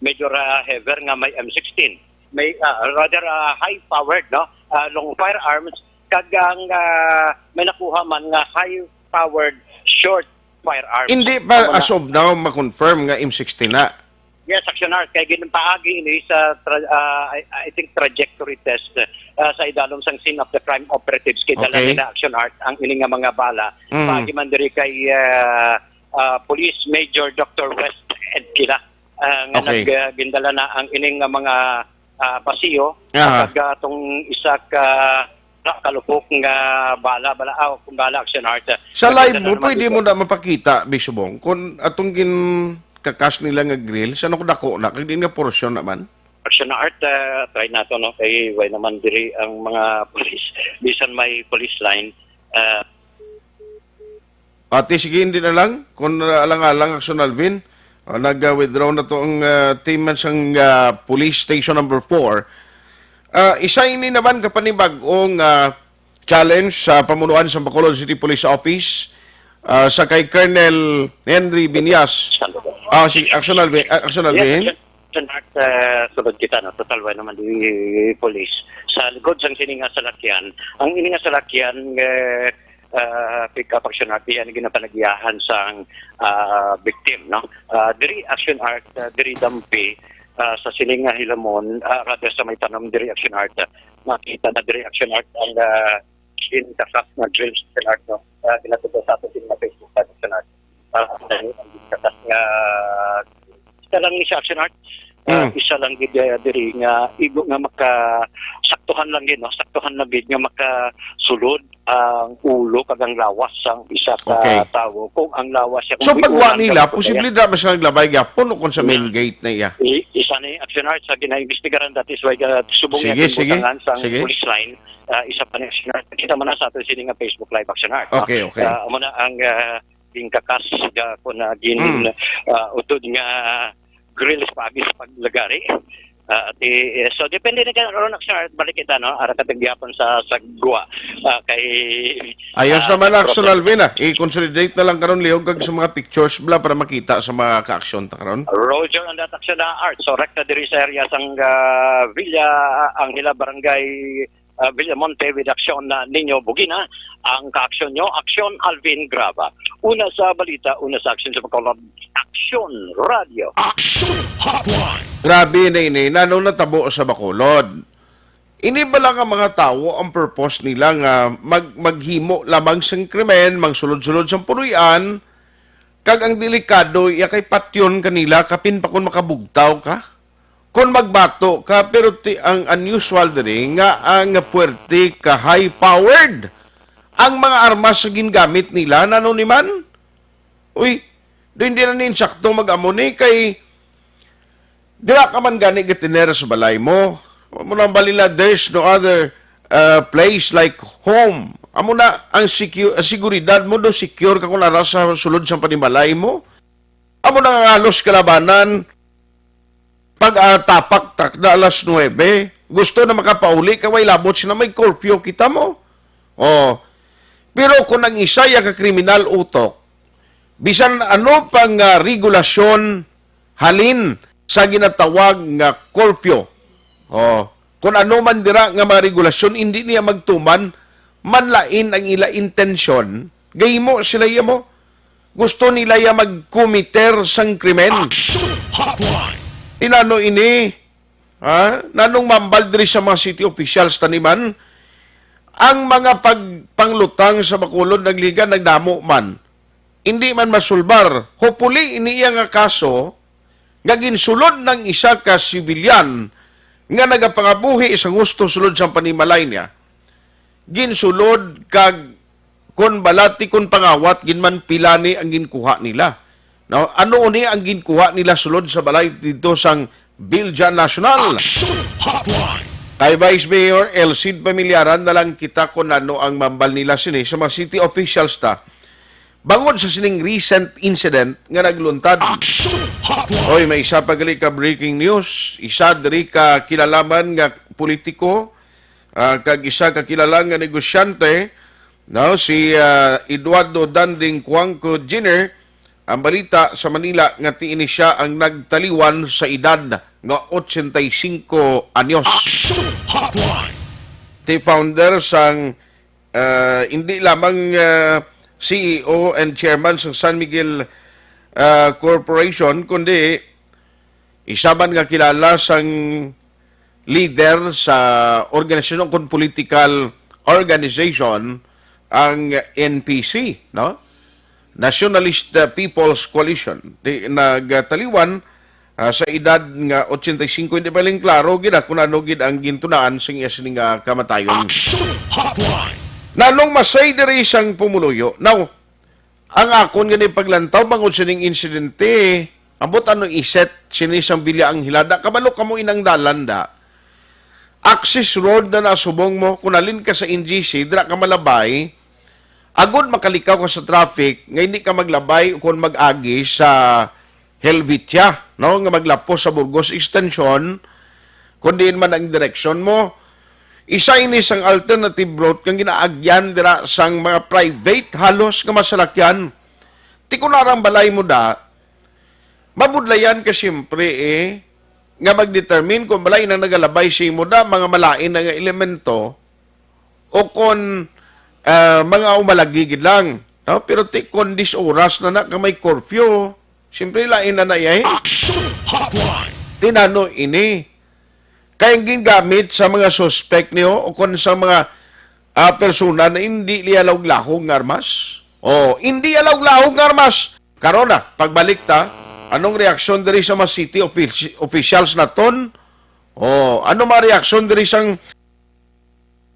Major, ah, Hever nga may M sixteen. May, ah, rather, ah, high-powered, no? Ah, long firearms, kag ang, ah, may nakuha man nga high-powered short firearms. Hindi pa Amo na. as of now ma-confirm nga M sixteen na. Yes, Action Art. Kay ginapaagi ini sa, tra-, ah, I, I think, trajectory test, ah, sa idalom sang scene of the crime operatives. Kay dala Okay. nila Action Art ang ini nga mga bala. Mm. Paagi man diri kay, ah, ah, Police Major Doctor West Edkila, ah, nga Okay. nag, ah, gindala na ang ining nga mga, ah, basiyo. Aha. Kag, ah, atong isa ka, ka kalupok nga bala, bala, ah, kung bala Action Art. Sa Kag live gindala mo, naman pwede dito. mo na mapakita, Bisubong, kung atong ginkakas nila nga grill, sa ano dako na, kag din nga portion naman? Action Art, ah, try nato, no? Kay way naman diri ang mga police. Bisan may police line, ah, Ate, sige, hindi na lang. Kung, uh, alang-alang, Action Alvin, uh, nag-withdraw na to ang, uh, team man sang, uh, Police Station number four. Uh, isa ini naman kapanibag-ong, uh, challenge sa pamunuan sa Bacolod City Police Office, uh, sa kay Colonel Henry Binyas. Ah, si Action Alvin, uh, Action Yes, Alvin. Action Art, uh, sulod kita, no? Total, way naman di police. Sa likod sang sini nga salakyan, ang ini nga salakyan, eh, ah, pick-up Action Art, iya ni ginapanagiyahan sang, ah, victim, no? Ah, diri Action Art, ah, diri dampi, ah, sa siling nga hilamon, ah, rather sa may tanom diri Action Art, ah, makita na diri Action Art ang, ah, ginkakas nga drills Action Art, no? Ah, ginatubos sa ato din na Facebook page Action Art. Ah, ang ginkakas nga isa lang ni siya, Action Art. Ah, Mm. isa lang gid, ah, diri nga igo nga maka-, saktuhan lang gid, no? Saktuhan lang gid nga makasulod ang ulo kag ang lawas sang isa ka Okay. tawo. Kung ang lawas siya, kung So, pagwa iulan nila, ka, posible na siya naglabay gyapon o kung sa main Mm. gate na iya? I-, isa ni Action Art sa ginaimbestigaran, that is why, ah, subong Sige, niya sige. ginbutangan sang Sige. police line. Ah, isa pa ni Action Art. Kita mo na sa ato sini nga Facebook Live, Action Art, no? Okay, okay. Ah, amo na ang, ah, ginkakas, ga-, kun, ah, gin-, Mm. ah, utod nga grills paagi sa paglagari. Ah, ati, eh, so, depende na karon, Action Art, balik kita, no? Ara ka tigyapon sa, sa gwa. Ah, kay, Ayos ah, naman, ang Action problem Alvin, ah. I-consolidate na lang karon, Leo, kag sa mga pictures, bla, para makita sa mga ka-action ta karon. Roger, and that Action, ah, Art. So, rekta diri sa area sang, ah, Villa Angela, Barangay ah, Villamonte with Action na ninyo Bugina. Ang kaaksyon nyo, Action Alvin Graba. Una sa balita, una sa aksyon sa Bacolod, Action Radio. Action Hotline. Grabe na ini, nano natabo sa Bacolod. Ini bala nga mga tawo ang purpose nila nga mag-, maghimo lamang sang krimen, mangsulod-sulod sang puloy-an, kag ang delikado, iya kay patyon kanila, kapin pa kon makabugtaw ka. Kon magbato ka, pero ti-, ang unusual diri nga ang puwerte ka high-powered ang mga armas nga gingamit nila, nano ni man? Uy, do hindi na ni insakto mag-amo ni kay Dira ka man gani gatiner sa balay mo. Amo na ang balila, there's no other uh, place like home. Amo na ang secu- ang seguridad mo, do secure ka kung ara sa sulod sang panimalay mo. Amo na nga halos kalabanan, pag-atapak takda alas nuebe, gusto na makapauli ka, way labot sila may curfew kita mo. Oh. Pero kung ang isa ya ka kriminal utok, bisan ano pang ah, regulasyon halin sa ginatawag nga curfew. Oh, kung ano man dira nga mga regulasyon, hindi niya magtuman, manlain ang ila intensyon, gahimo sila iya mo. Gusto nila iya magkumiter sang krimen. Action Hotline. Inano ini? Ha? Nanong mambal diri sa mga city officials taniman? Ang mga pagpanglutang sa Bacolod nagliga nagdamo man. Hindi man masulbar. Hopefully, ini iya nga kaso nga ginsulod ng isa ka sibilyan nga nagapangabuhi sa gusto sulod sang panimalay niya. Ginsulod kag kon balati kon pangawat ginmanpila ni ang ginkuha nila. No, ano ni ang ginkuha nila sulod sa balay dito sang Bilja National? Action Hotline. Kay Vice Mayor Elcid Pamilyaran na lang kita kung ano ang mambal nila sini sa mga city officials ta. Bangod sa sining recent incident nga nagluntad. Action Hotline. Oy, may isa pa gali ka breaking news. Isa diri ka kilalaman nga politiko, ah, kag isa ka kilala nga negosyante, no, si ah, Eduardo Danding Cuangco Junior Ang balita sa Manila nga ti ini siya ang nagtaliwan sa edad nga ochenta y cinco anyos. Action Hotline. Ti founder sang ah, hindi lamang ah, C E O and chairman sa San Miguel ah, Corporation, kundi isa man nga kilala sang leader sa organisasyon kon political organization ang N P C, no? Nationalist ah, People's Coalition. Di nagtaliwan ah, sa edad nga ochenta y cinco, hindi pa lang klaro gid ah, kung ano gid ang gintunaan sa iya sini nga kamatayon. Action Hotline. Nanong masay diri sang pumuluyo? Now, ang akon gani paglantaw bangod sining insidente, ambot ano iset sini sang Bilya Anghilada, kabalo kamo inang dalan da. Access road na nasubong mo, kung halin ka sa N G C, dira ka malabay, agod makalikaw ka sa traffic, nga hindi ka maglabay o kung mag-agi sa Helvetia, no, nga maglapos sa Burgos Extension, kung diin man ang direksyon mo. Isa ini sang alternative route nga ginaagyan dira sang mga private halos nga masalakyan. Ti kun arang balay mo da, mabudlayan ka siyempre eh, nga mag-determine kung balay nang nagalabay sa imo da, mga malain na nga elemento, o kon ah, mga umalagi gid lang, no? Pero ti kon dis oras na na ka may curfew, siyempre lain na na iya, eh. Action Hotline. Tinano ini? Kay ang gingamit sa mga suspect niyo o kon sa mga ah, persona na hindi niya lahog-lahog nga armas. Oh, hindi niya lahog-lahog nga armas. Karon na, pagbalik ta, anong reaksyon diri sa mga city offici- officials naton? Oh, ano mga reaksyon diri sang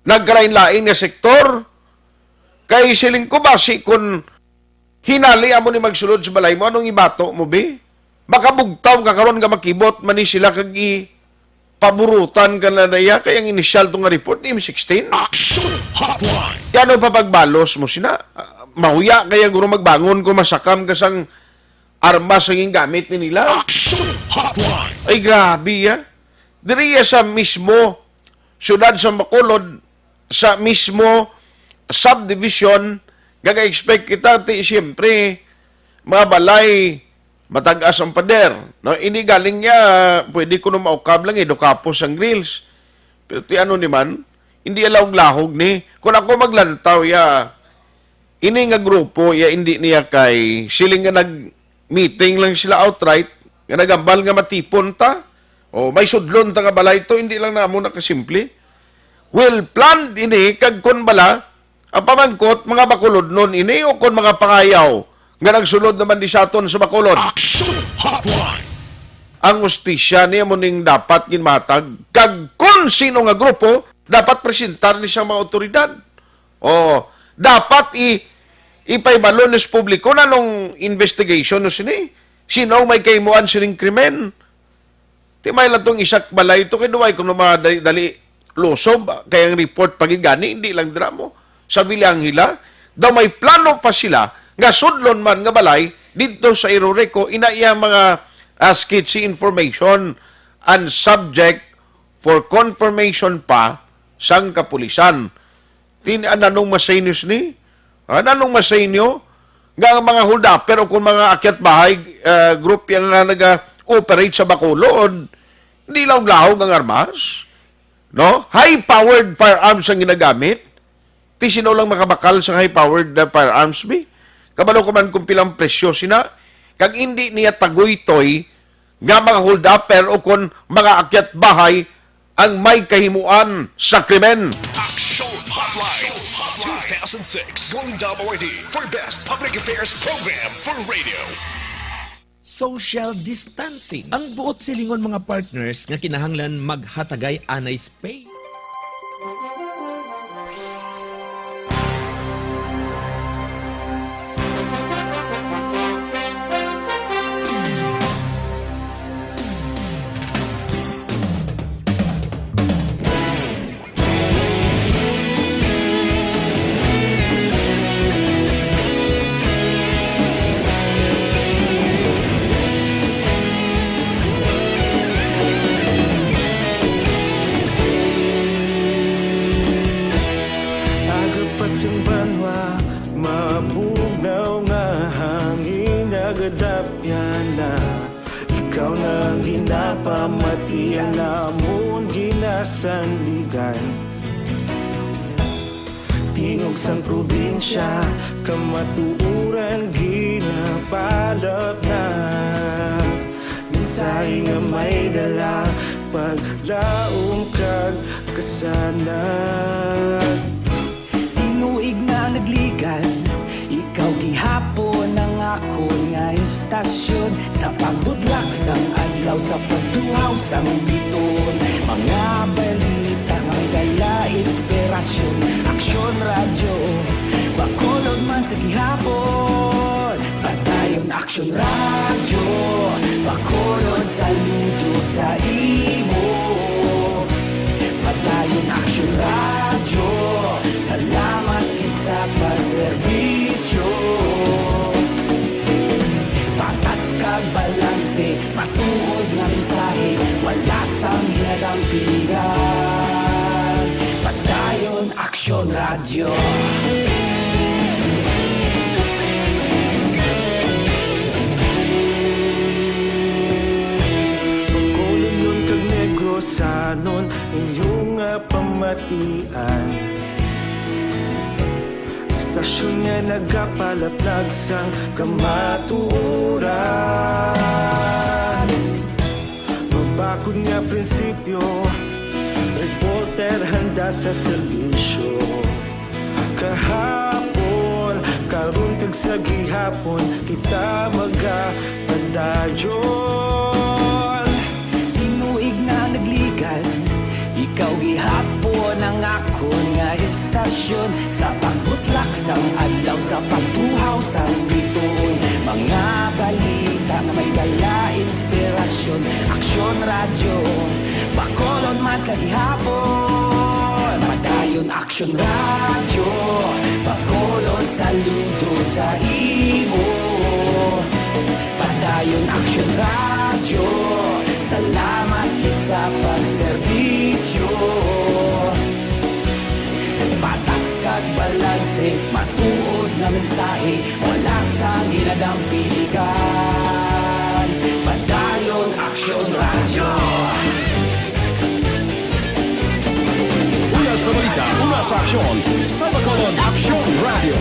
nagkalain-lain nga sektor? Kay siling ko, basi kun hinali amo ni magsulod sa balay mo, anong ibato mo, be? Makabugtaw ka karon nga makibot man ni sila kag i paburutan ka na naya kay ang inisyal to nga report ni M sixteen. Action Hotline. Kaya ano pa pagbalos mo sina? Ah, mahuya kaya guro magbangon kung masakam ka sang armas ang gingamit ni nila. Action Hotline. Ay, grabe, ya. Diri ya sa mismo syudad sa Bacolod, sa mismo subdivision, gaga-expect kita, ti, siyempre, mga balay, matag-as ang pader. No? Ini galing niya, pwede ko na maukab lang, idukapos ang grills. Pero ti ano ni man, hindi alawag-lahog ni. Kung ako maglantaw, ya, ini nga grupo, ya, hindi niya kay siling nga nag-meeting lang sila outright, nga nagambal nga matipon ta. O, may sudlon ta nga balay to, hindi lang namo nakasimple. Well planned ini, kag kun bala, ang pamangkot, mga Bacolodnon ini, o kun mga pangayaw, nga nagsulod naman di sa aton sa Bacolod. Action Hotline. Ang hustisya niya mo ning dapat ginmatag, kag kun sino nga grupo, dapat presentar ni sa mga otoridad. O, dapat i-, ipahibalo ni sa publiko na nung investigation no sini. Sino ang may kaimuan sining krimen? Ti may lang tong isa ka balay to kay duway kuno madali-dali lusob, kay ang report pa gid gani, hindi lang dira mo. Sa Villa Angela, daw may plano pa sila nga sudlon man nga balay didto sa Iroreco, ina iya mga, ah, sketchy information and subject for confirmation pa sang kapulisan. Tin-, ah, nanong masinyo sini? Ah, nanong masinyo nga ang mga hold-upper o kung mga akyat bahay, ah, group yang nga naga-operate sa Bacolod, hindi lahog-lahog ang armas? No? High-powered firearms ang ginagamit? Ti sino lang makabakal sa high-powered na firearms, bi? Kabalo ko man kung pilang presyo sina, kag indi niya tagoytoy nga mga hold-upper o kon mga akyat bahay ang may kahimuan sa krimen. Action Hotline two thousand six, Golden Dome Awardee for Best Public Affairs Program for Radio. Social distancing. Ang buot silingon, mga partners, nga kinahanglan maghatagay anay space. Aga pa sing banwa, mabugnaw nga hangin nagadapyan na. Ikaw na ang ginapamati, ang amon ginasandigan. Tingog sang probinsya, kamatuoran ginapalapnag. Mensahe nga may dala, paglaom kag kasanag. Tinuig na nagligan, ikaw gihapon ang akon nga istasyon. Sa pagbutlak sang adlaw, sa pagtuhaw sang biton, mga balita nga may dala inspirasyon. Aksyon Radyo, Bacolod man sa gihapon. Padayon Aksyon Radyo, Bacolod, saludo sa imo. Padayon Aksyon Radyo, salamat gid sa pagserbisyo. Patas kag balanse, matuod nga mensahe, wala sang ginadampigan. Padayon Aksyon Radyo. Bacolodnon kag Negrosanon, inyo nga pamatian. Istasyon nga nagapalaplag sang kamatuoran. Mabakod nga prinsipyo, reporter handa sa serbisyo. Kahapon, karon kag sa gihapon, kita magapadayon. Tinuig na nagligan, ikaw gihapon ang akon nga istasyon. Sa pagbutlak sang adlaw, sa pagtuhaw sang biton, mga balita nga may dala inspirasyon. Aksyon Radyo, Bacolod man sa gihapon. Padayon Aksyon Radyo, Bacolod, saludo sa imo. Padayon Aksyon Radyo, salamat gid sa pagserbisyo. Patas kag balanse, matuod nga mensahe, wala sang ginadampigan. Padayon Aksyon Radyo. Una sa balita, una sa aksyon, sa Bacolod Aksyon Radyo.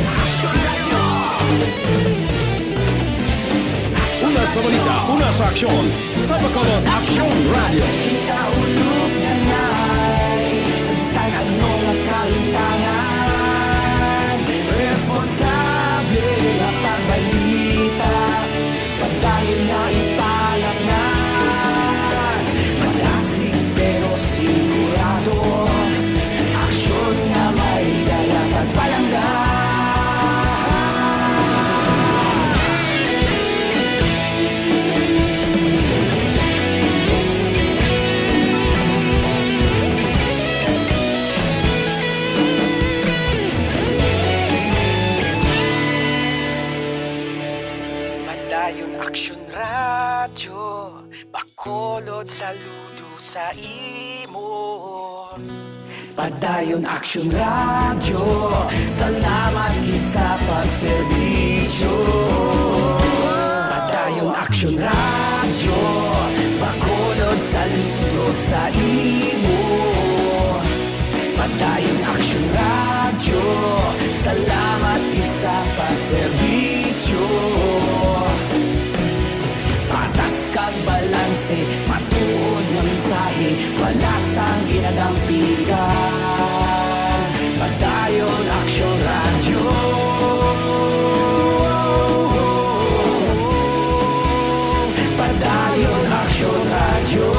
Una sa balita, una sa aksyon, sa Bacolod Aksyon Radyo. Kita ulog na ngay, sa bisan ano nga kahintangan, responsable nga pagbalita. Padayon nga ipalapngan, madasig pero sigurado, aksyon nga may dala kag palangga. Saludo sa imo. Padayon Aksyon Radyo, salamat gid sa pagserbisyo. Padayon Aksyon Radyo, Bacolod, saludo sa imo. Padayon Aksyon Radyo, salamat gid sa pagserbisyo. Patas kag balanse, matuod nga mensahe, wala sang ginadampigan. Padayon Aksyon Radyo. Padayon Aksyon Radyo.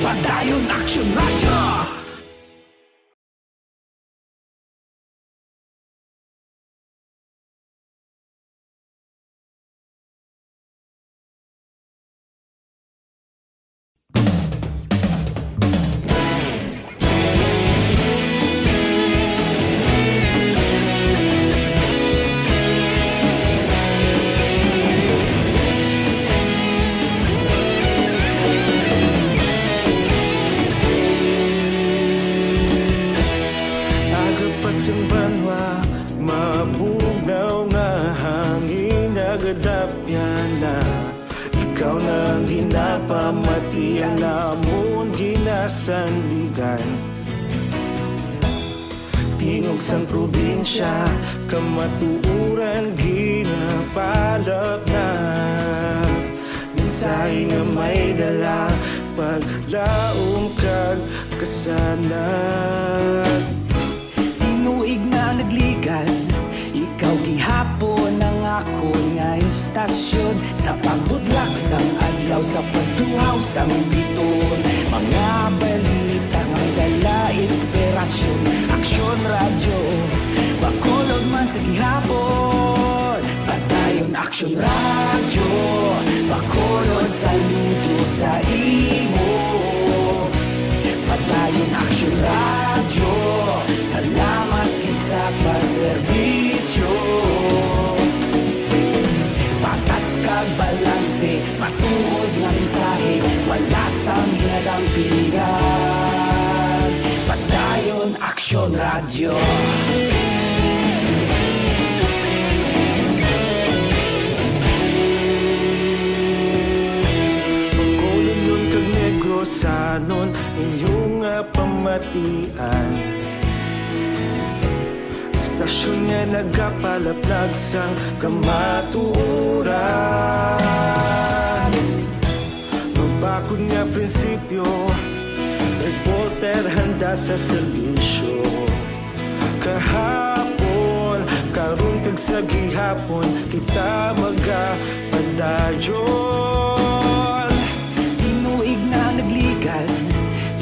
Padayon Aksyon Radyo. Aga pa sang banwa, mabugnaw nga hangin nagadapyan na. Ikaw na ang ginapamati, ang amon ginasandigan. Tingog sang probinsya, kamatuoran ginapalapnag. Mensahe nga may dala, paglaom kag kasanag. Tinuig na nagligad, ikaw gihapon ang akon nga istasyon. Sa pagbudlak sang adlaw, sa pagtuhaw sang biton, mga balita nga may dala inspirasyon. Aksyon Radyo, Bacolod man sa gihapon. Padayon Aksyon Radyo, Bacolod, saludo sa imo. Padayon Aksyon Radyo, salamat gid sa pagserbisyo. Patas kag balanse, matuod nga mensahe, wala sang ginadampigan. Padayon Aksyon Radyo. Bacolodnon kag Negrosanon, inyo nga pamatian. Istasyon nga nagapalaplag sang kamatuoran. Mabakod nga prinsipyo, reporter handa sa serbisyo. Kahapon, karon kag sa gihapon, kita magapadayon. Tinuig na nagligad,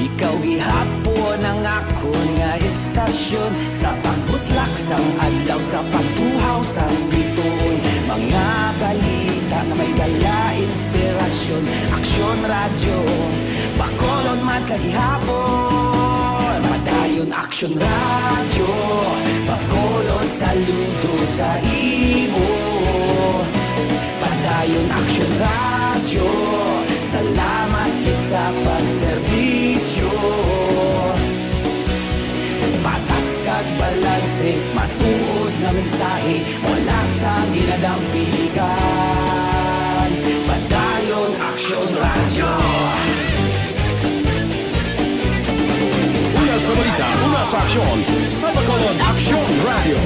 ikaw gihapon ang akon nga istasyon. Sa pagbutlak sang adlaw, sa pagtuhaw sang bituon, mga balita nga may dala inspirasyon. Aksyon Radyo, Bacolod man sa gihapon. Padayon Aksyon Radyo, Bacolod, saludo sa imo. Padayon Aksyon Radyo, salamat gid sa pagserbisyo. Patas kag balanse, matuod nga mensahe, wala sang ginadampigan. Padayon Aksyon Radyo. Una sa balita, una sa aksyon, sa Bacolod Aksyon Radyo.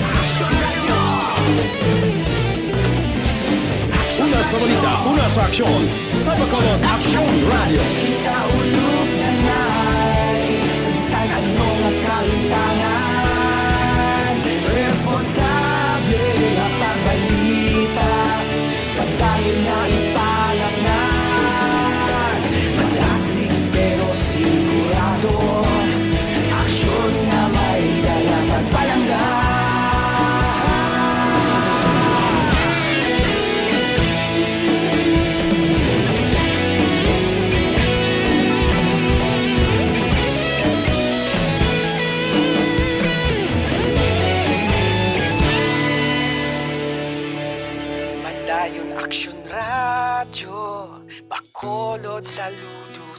Una sa balita, una sa aksyon, sa Bacolod Aksyon Radyo. Kita ulog na nai sa bisan ano nga kahintangan. Responsable nga pagbalita, padayon na ipalapnag. Madasig pero sigurado, aksyon nga may dala pagpalangga.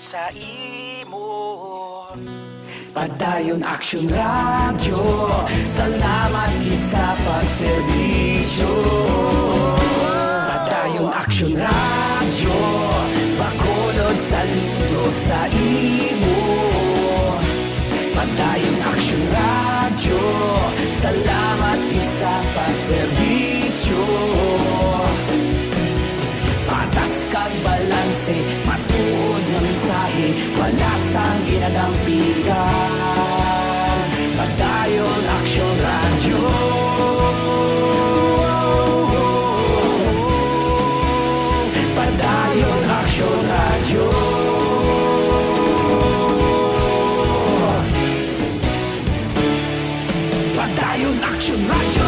sa imo. Padayon Aksyon Radyo, salamat gid sa pagserbisyo. Padayon Aksyon Radyo, Bacolod, saludo sa imo. Padayon Aksyon Radyo, salamat gid sa pagserbisyo. Patas kag balanse, matuod nga mensahe, wala sang ginadampigan. Padayon Aksyon Radyo. Padayon Aksyon Radyo. Padayon Aksyon Radyo.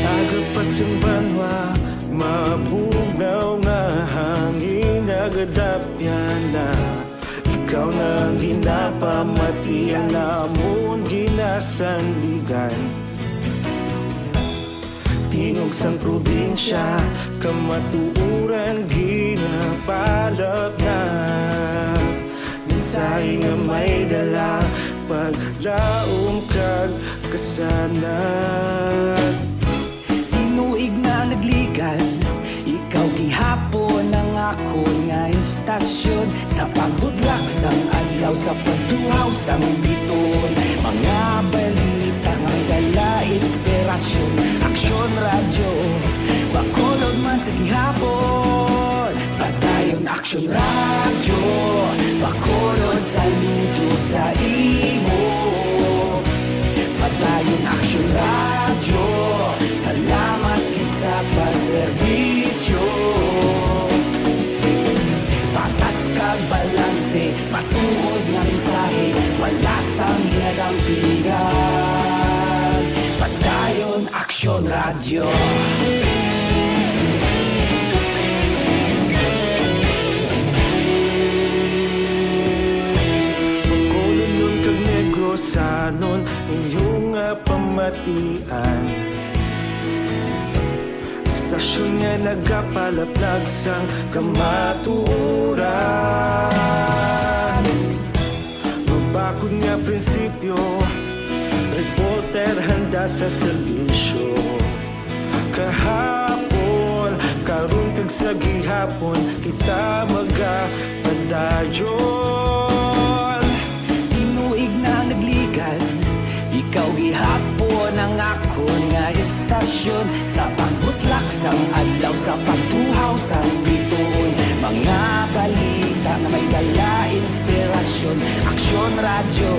Aga pa sang banwa, mabugnaw nga hangin nagadapyan na. Ikaw na ang ginapamati, ang amon ginasandigan. Tingog sang probinsya, kamatuoran ginapalapnap. Mensahe nga may dala, paglaom kag kasanag. Tinuig na nagligan, ikaw gihapon ang akon nga istasyon. Sa pagbutlak sang adlaw, sa pagtuhaw sang biton, mga balita nga may dala inspirasyon. Aksyon Radyo, Bacolod man sa gihapon. Padayon Aksyon Radyo, Bacolod, saludo sa imo. Padayon Aksyon Radyo, salamat gid sa pagserbisyo. Patas kag balanse, matuod nga mensahe, wala sang ginadampigan. Padayon Aksyon Radyo. Bacolodnon kag Negrosanon, inyo nga pamatian. Istasyon nga nagapalaplag sang kamatuoran. Mabakod nga prinsipyo, reporter handa sa serbisyo. Kahapon, karon kag sa gihapon, kita magapadayon. Tinuig na nagligan, ikaw gihapon ang akon nga istasyon. Sa pagbutlak sang adlaw, sa pagtuhaw sang bituon, mga balita nga may dala inspirasyon. Aksyon Radyo,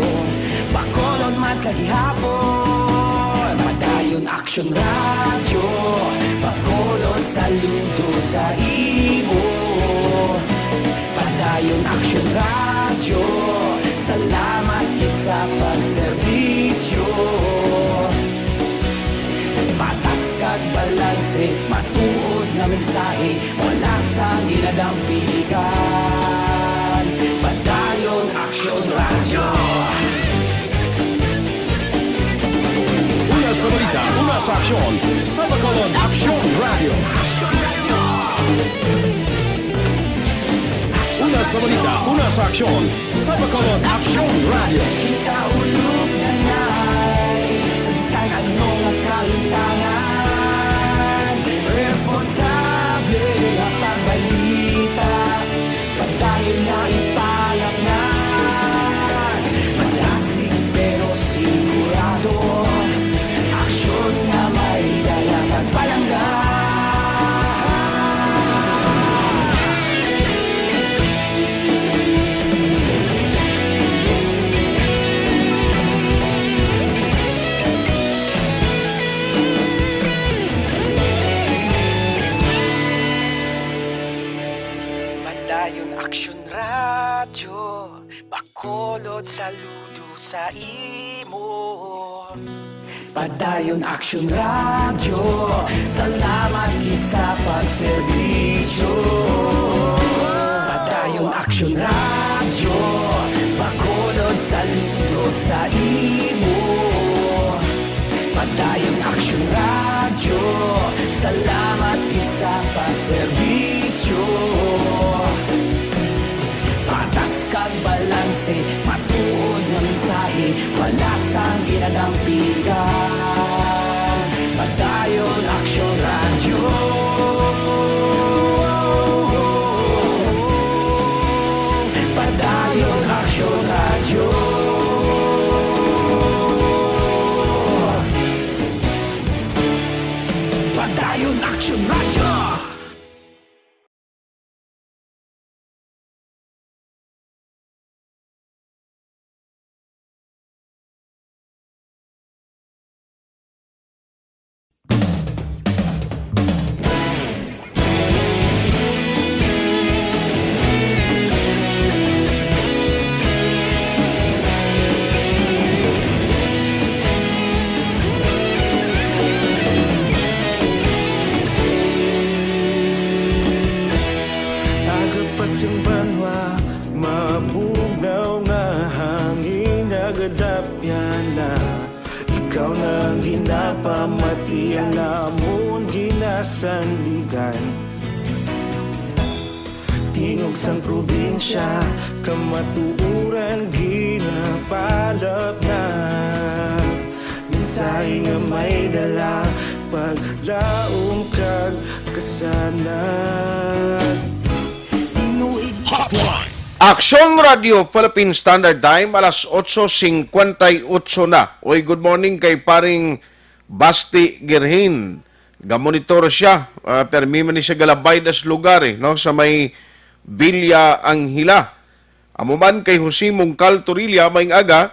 Bacolod man sa gihapon. Padayon Aksyon Radyo, Bacolod, saludo sa imo. Padayon Aksyon Radyo, salamat gid sa pagserbisyo. Patas kag balanse, matuod nga mensahe, wala sang ginadampigan. Padayon Aksyon Radyo. Una sa balita, una sa aksyon, sa Bacolod Aksyon Radyo. Una sa balita, una sa aksyon, sa Bacolod Aksyon Radyo. Kita ulog na nay, sa bisan ano nga kalimtangan, responsable nga pagbalita. Padayon nga ipalapngan, madasig pero sigurado. Aksyon nga may dala kag palangga. Dayon Aksyon Radyo, Bacolod, saludo sa imo. Padayon Aksyon Radyo, salamat gid sa pagserbisyo. Padayon Aksyon Radyo, Bacolod, saludo sa imo. Padayon Aksyon Radyo, salamat gid sa pagserbisyo. Patas kag balanse, matuod nga mensahe, wala sang ginadampigan. Padayon Aksyon Radyo. Padayon Aksyon Radyo. Padayon Aksyon Radyo. Aga pa sing banwa, mabugnaw nga hangin, nagadapyan na. Ikaw na ang ginapamati, ang amon ginasandigan. Tingog sang probinsya, kamatuoran ginapalapnap. Mensahe nga may dala, paglaom kag kasanag. Tinuig Hotline. Aksyon Radio Philippine Standard Time, alas otso cincuenta y ocho na. Oy, good morning kay paring Basti Girhin. Gamonitor siya, ah, permi man ni siya galabay das lugar, eh, no? Sa may Villa Angela. Amo man kay Jose Mungkal Torilla, maayong aga.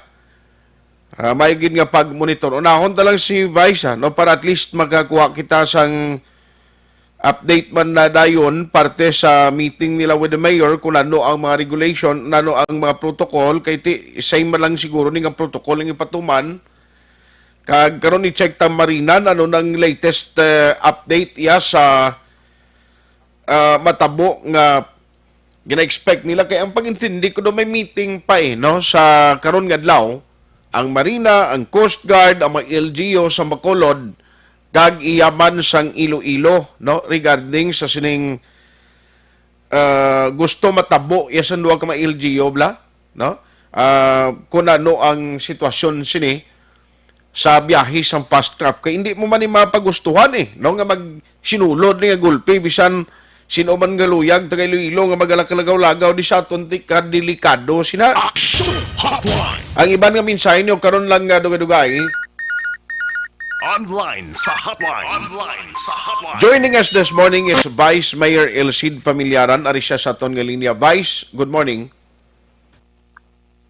Ah, may gid nga pag-monitor. Unahon ta lang si Vice, ah, no? Para at least makakuha kita sang update man na dayon parte sa meeting nila with the mayor kung ano ang mga regulation, ano ang mga protocol. Kay ti, same man lang siguro ni nga protocol ang ipatuman. Kag karon i-check ta, Marina, ano nang latest, eh, update iya sa, ah, matabo nga gina-expect nila? Kay ang pag-intindi ko do may meeting pa, eh, no, sa karon nga adlaw, ang Marina, ang Coast Guard, ang mga L G U sa Bacolod, kag iya man sang Iloilo, no, regarding sa sining, ah, gusto matabo iya sa duha ka mga L G U, bla, no? Ah, kung ano ang sitwasyon sini sa biyahe sang fast craft. Kay hindi mo man ni mapagustuhan, eh, no, nga magsinulod ni nga gulpi bisan sino man nga luyag taga Iloilo nga magalakaw-lagaw di sa aton, ti kadelikado sina. Action Hotline. Ang iban nga mensahe niyo karon lang nga dugay-dugay. Online sa hotline. Online sa hotline. Joining us this morning is Vice Mayor Elcid Familiaran, ari siya sa aton nga linya. Vice, good morning.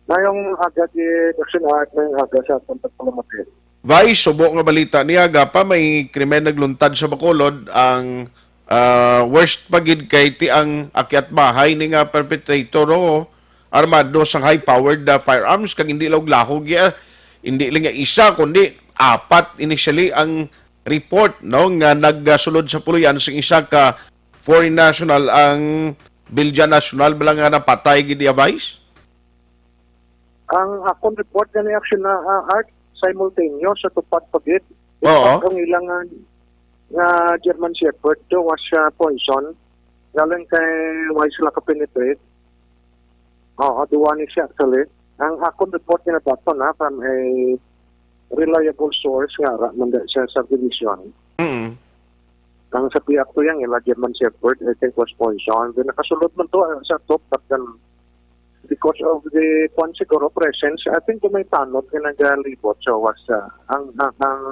Mayong aga, di Action Art, mayong aga sa aton pagpalamati. Vice, subo nga balita niya, aga pa may krimen nagluntad sa Bacolod. Ang, ah, worst pa gid kay ti ang akyat bahay ni nga perpetrator, o armado sang high-powered, ah, firearms, kag hindi lahog-lahog ya. Hindi lang nga isa, kundi apat initially ang report, no, nga nagsulod sa puloy-an sing isa ka foreign national, ang Belgian national bala nga napatay gid iya, Vice? Ang akon report gani, Action na, ah, Art, simultaneous sa tupad pa gid. Oo. Ang ilang nga, nga German Shepherd do was, ah, poison. Galing kay why sila ka-penetrate. Oo, duwa ni siya actually. Ang akon report nga nabaton na from a reliable source nga ara man da siya sa subdivision. Mm. Ang sa pihak to yang ila German Shepherd, I think, was poison. Then nakasulod man to, ah, sa top, but then because of the kwan siguro presence, I think may tanod nga nagalibot. So was, ah, ang, ang, ang,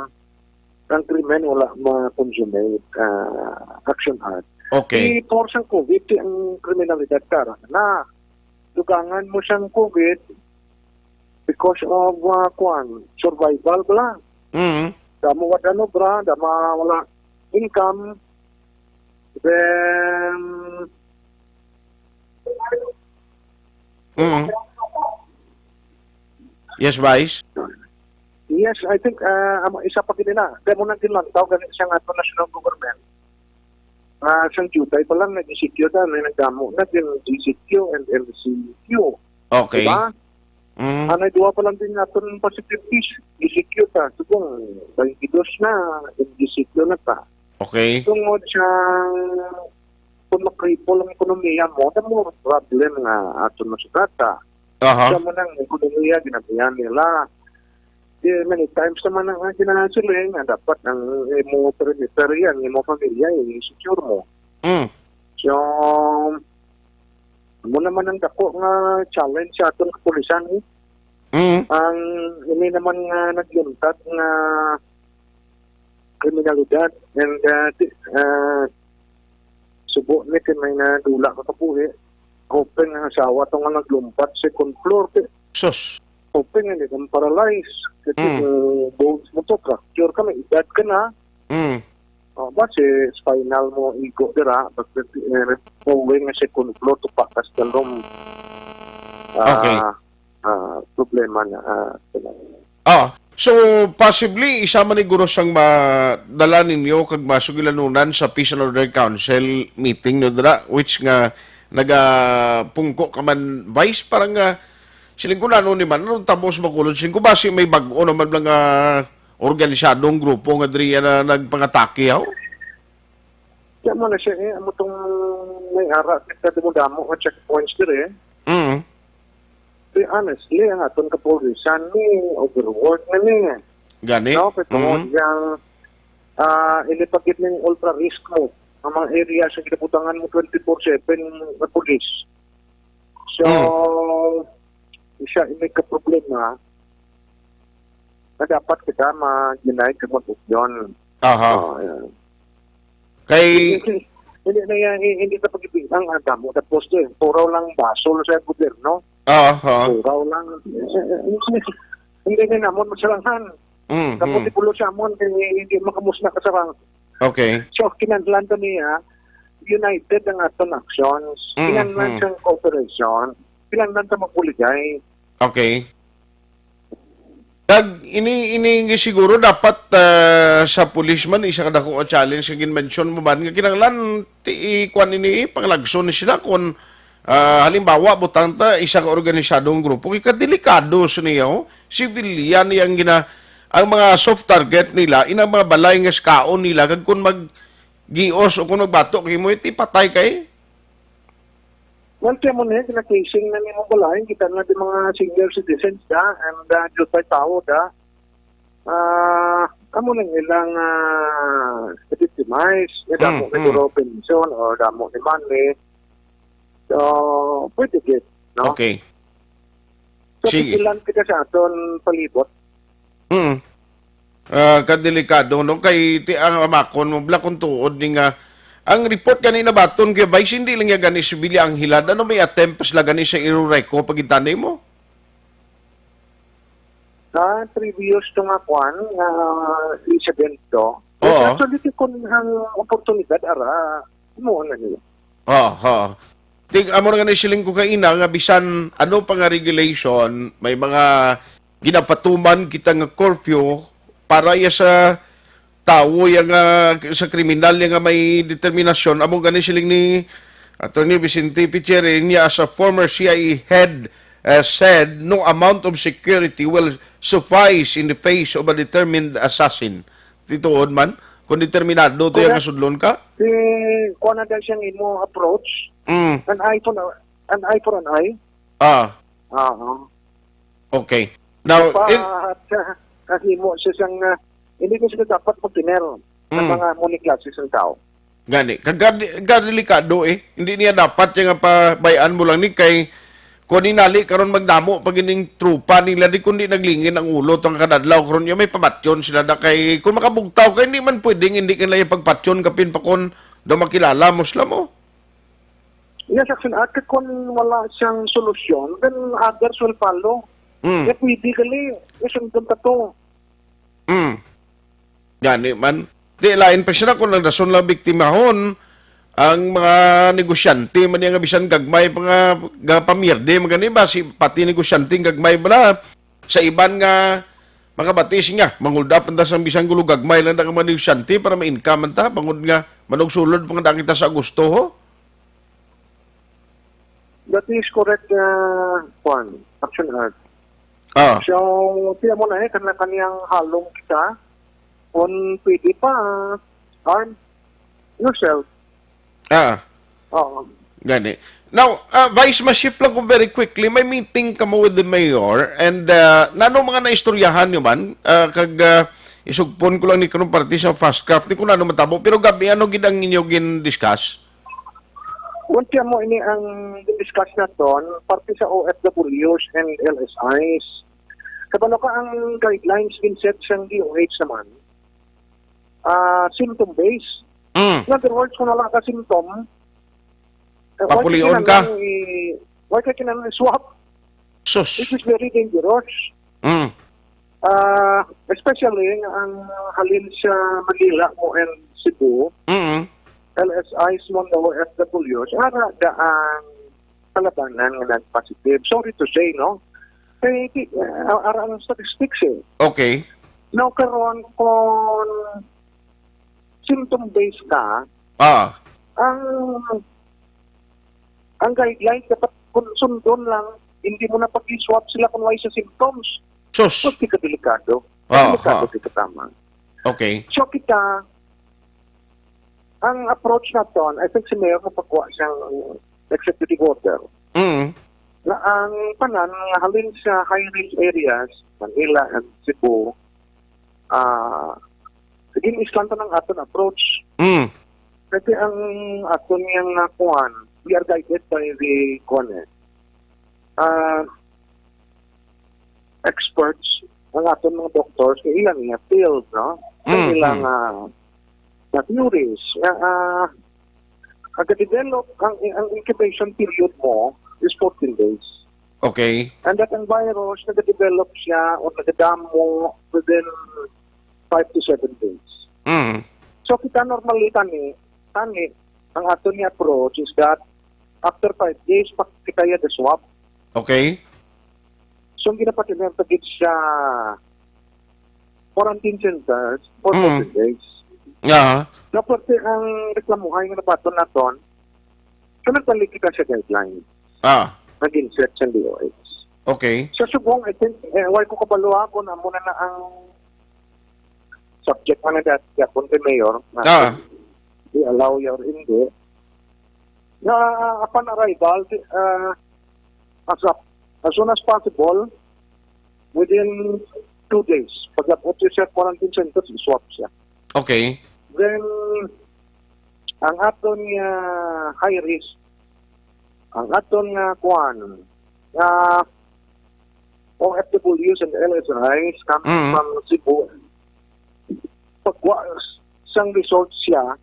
ang krimen wala ma-consummate, ah, Action Art. Okay. Di por sang COVID, di ang kriminalidad kara na. Dugangan mo sang COVID because of, ah, kwan, survival bala. Mm. Damo wala ano bra, damo wala income. Then, Mm. Yes, Vice? Yes, I think, ah, ang isa pa gid nila. Kaya mo nang ginlantaw gani siya nga ato national government. Ah, sang jutay pa lang, nag-E C Q na, may nagdamo na, yung G C Q and M C Q. Okay. Diba? Mm. Anay duwa pa lang din naton facilities, G C Q ta. Subong, twenty-two na, yung G C Q na ta. Okay. Tungod sa kung makripol ang ekonomiya mo, the more problem nga aton masugata. Aha. Sa mo nang ekonomiya, ginabihan nila. Di, many times naman ang ginasiling nga dapat ang imo perimeter yan, imo pamilya, i-secure mo. Mm. So, mo naman ang dako nga challenge sa aton kapulisan, eh. Mm. Ang ini naman nga nagluntad nga kriminalidad and, uh, di, uh, subo ni kay may nadula ka kabuhi. Hoping ang asawa to nga naglumpat second floor, di. Sus. Hoping hindi ka paralyze. Kasi Mm. kung bones mo to, fracture ka, may edad ka na. Mm. Oh, ba si spinal mo igo dira, but, uh, moving nga second floor to pakas ka room. Ah, Okay. ah, problema na, ah, sila. Ah, so possibly isa man ni guro sang madala ninyo kag masugilanunan sa Peace and Order Council meeting no dira, which nga nagapungko ka man, Vice, para nga siling ko na ano ni man, anong tabo sa Bacolod? Siling ko ba si may bag-o naman lang nga organisadong grupo nga diri na nagpangatake, haw? Kaya mo na siya, eh, amo tong may ara kita damo-damo nga checkpoints diri, eh. Mm. Di, honestly, ang aton kapulisan ni overwork na ni. Gani? No, kay tungod Mm. yang, ah, ini pa gid ning ultra risk mo. Ang mga area sa ginabutangan mo twenty-four seven na pulis. So, Mm. isa ini ka problema na dapat kita mag-unite kag mag-union. Aha. Oh, yeah. Kay Hindi, hindi na yan, hindi na pag-ibig ang damo. Tapos, eh, puraw lang basol sa gobyerno. Ah, ah. Puraw lang. Hindi na namon masalangan. Mm, Tapos mm. ipulo sa amon, kay hindi makamusna ka sa rang. Okay. So, kinahanglan to niya, united ang aton actions. Mm, Kinahanglan mm. siyang cooperation. Kinahanglan ta magbuligay. Okay. Kag ini, ini nga siguro dapat, ah, sa pulis man, isa ka dako nga challenge nga gin-mention mo man, nga kinahanglan ti, i-, kuan ini, panglagson ni sila kung, ah, halimbawa, butang ta, isa ka organisadong grupo, kay kadelikado sa niya, oh. Civilian niya ang gina-, ang mga soft target nila, inang mga balay nga sikaon nila, kag kung mag-gios o kung magbato kay mo, iti patay kay. Well, kaya mo na yun, kinakasing na ni mong balayan, kita na di mga senior citizens da, and, uh, jutay tao da. Ah, amo nang ilang, ah, victimize, nga damo Mm, na mm. duro pensyon or damo ni money. So, pwede gid, no? Okay. So, Sige. pigilan kita sa aton palibot. Mm. Ah, kadelikado, no? Kay ti ang amakon mo bla kung tuod ni nga ang report gani nabaton kay Vice, hindi lang niya gani si Billy Anghilad. Ano may attempt sila gani sa Irureko pagitani mo? Ah, previous to nga kwan, nga incident to. Oo. Actually, ti kun ang oportunidad, ara, mo na niya. Oo, oo. Tig-, amo na nga ni siling ko kaina nga bisan ano pa nga regulation, may mga ginapatuman kita nga curfew para ya sa tawo ya nga, sa kriminal ya nga may determinasyon. Amo gani siling ni Attorney Vicente Picheri niya as a former C I A head, uh, said, "No amount of security will suffice in the face of a determined assassin." Tituod man, kung determinado to yung Correct. Sudlon ka? Si, kuha na daw siyang imo approach. Mm. An eye for an, an eye for an eye. Ah. Oo. Okay. Now, Dapat, it ah, kahimo siya siyang, ah, hindi ko sila dapat magtiner ng Mm. mga muni klase sa tao. Gani, kag gad-, gad-, delikado eh. Hindi niya dapat yung nga pabayaan mo lang ni kay kung inali karon magdamo pag ining trupa nila di kundi naglingin ang ulo tong kadadlaw karon yung may pamatyon sila na kay kung makabugtaw kay hindi man pwedeng hindi kanila yung pagpatyon kapin pa kon daw makilala mo sila mo. Yes, action act, kung wala siyang solusyon, then others will follow. Mm. Kaya pwede gali, isundon ka to. Mm. Gani man. Di, lain pa sila kung ang rason lang biktimahon, Ang mga negosyante man niya nga bisan gagmay pa nga, nga pamirde man gani ba, si, pati negosyante gagmay bala sa iban nga makabati siya, mangulda pa ta sang bisan gulo gagmay lang na nga mga negosyante para ma-income man ta, bangod nga manugsulod pa nga kita sa Agosto, ho? That is correct, uh, Juan. Action Art. Ah. So, tiyan mo na eh, kana kaniyang halong kita. Kung pwede pa, arm yourself. Ah. Oo. Gani. Now, uh, Vice, ma-shift lang ko very quickly. May meeting kamo with the mayor and uh, nano mga naistoryahan nyo man? Uh, kag uh, isugpon ko lang ni kanong parte sa fast craft ni kung ano matabo. Pero gabi, ano gid ang inyo gin-discuss? Kung tiyan mo ini ang discuss naton, parte sa O F Ws and L S Is. Kabalo ka ang guidelines gin-set sang D O H naman, ah, symptom-based. Mm. In other words, kung wala ka symptom, eh, why ka Papulion ka. kinahanglan i-, why ka kinahanglan i-swab? Sus. Which is very dangerous. Mm. Ah, especially nga ang halin sa Manila mo and Cebu, Mm. L S Is mo and O F Ws, ara da ang kalabanan nga nag-positive. Sorry to say, no? Kay, di, ah, ara ang statistics eh. Okay. Now, karon, kung symptom-based ka, Ah. ang, ang guidelines dapat kun sundon lang, hindi mo na pag-swab sila kung wala sa symptoms. Sus. Sus, di ka delikado. Ah, Delikado, ah. Di ka tama. Okay. So, kita, ang approach naton, I think si Mayor mapagkuha siyang executive order. Mm. Na ang tanan nga halin sa high-risk areas, Manila and Cebu, ah, sige, islantan ang aton approach. Mm. Kasi ang aton yang, ah, kuwan, we are guided by the, kuwan eh, ah, experts, ang aton mga doctors, kay ila niya field, no? Kay Mm, ila mm. nga, nga theories. Nga, ah, ang develop, ang, ang incubation period mo is fourteen days. Okay. And that ang virus, nag-develop siya o nagadamo within five to seven days. Mm. So, kita normally, tani, tani, ang aton nga approach is that after five days, pa kita ya the swab. Okay. So, ang ginapatinan ta gid sa quarantine centers for Mm. fourteen days. Yeah. Dapat ang reklamuhay nga nabaton naton, kanang palikita sa guidelines Ah. nga gin-set sa D O H. Okay. Sa subong, I think, eh, wala ko kabalo ha kung amo na na ang subject man na dat-, yapon kay Mayor, na Ah. i-allow ya or hindi. Na, upon arrival, di, ah, as a, as soon as possible, within two days, pag-abot siya sa quarantine center, swab siya. Okay. Then, ang aton nga high risk, ang aton nga kuan, nga O F Ws and L S Is coming Mm. from Cebu, pagwa sang result siya,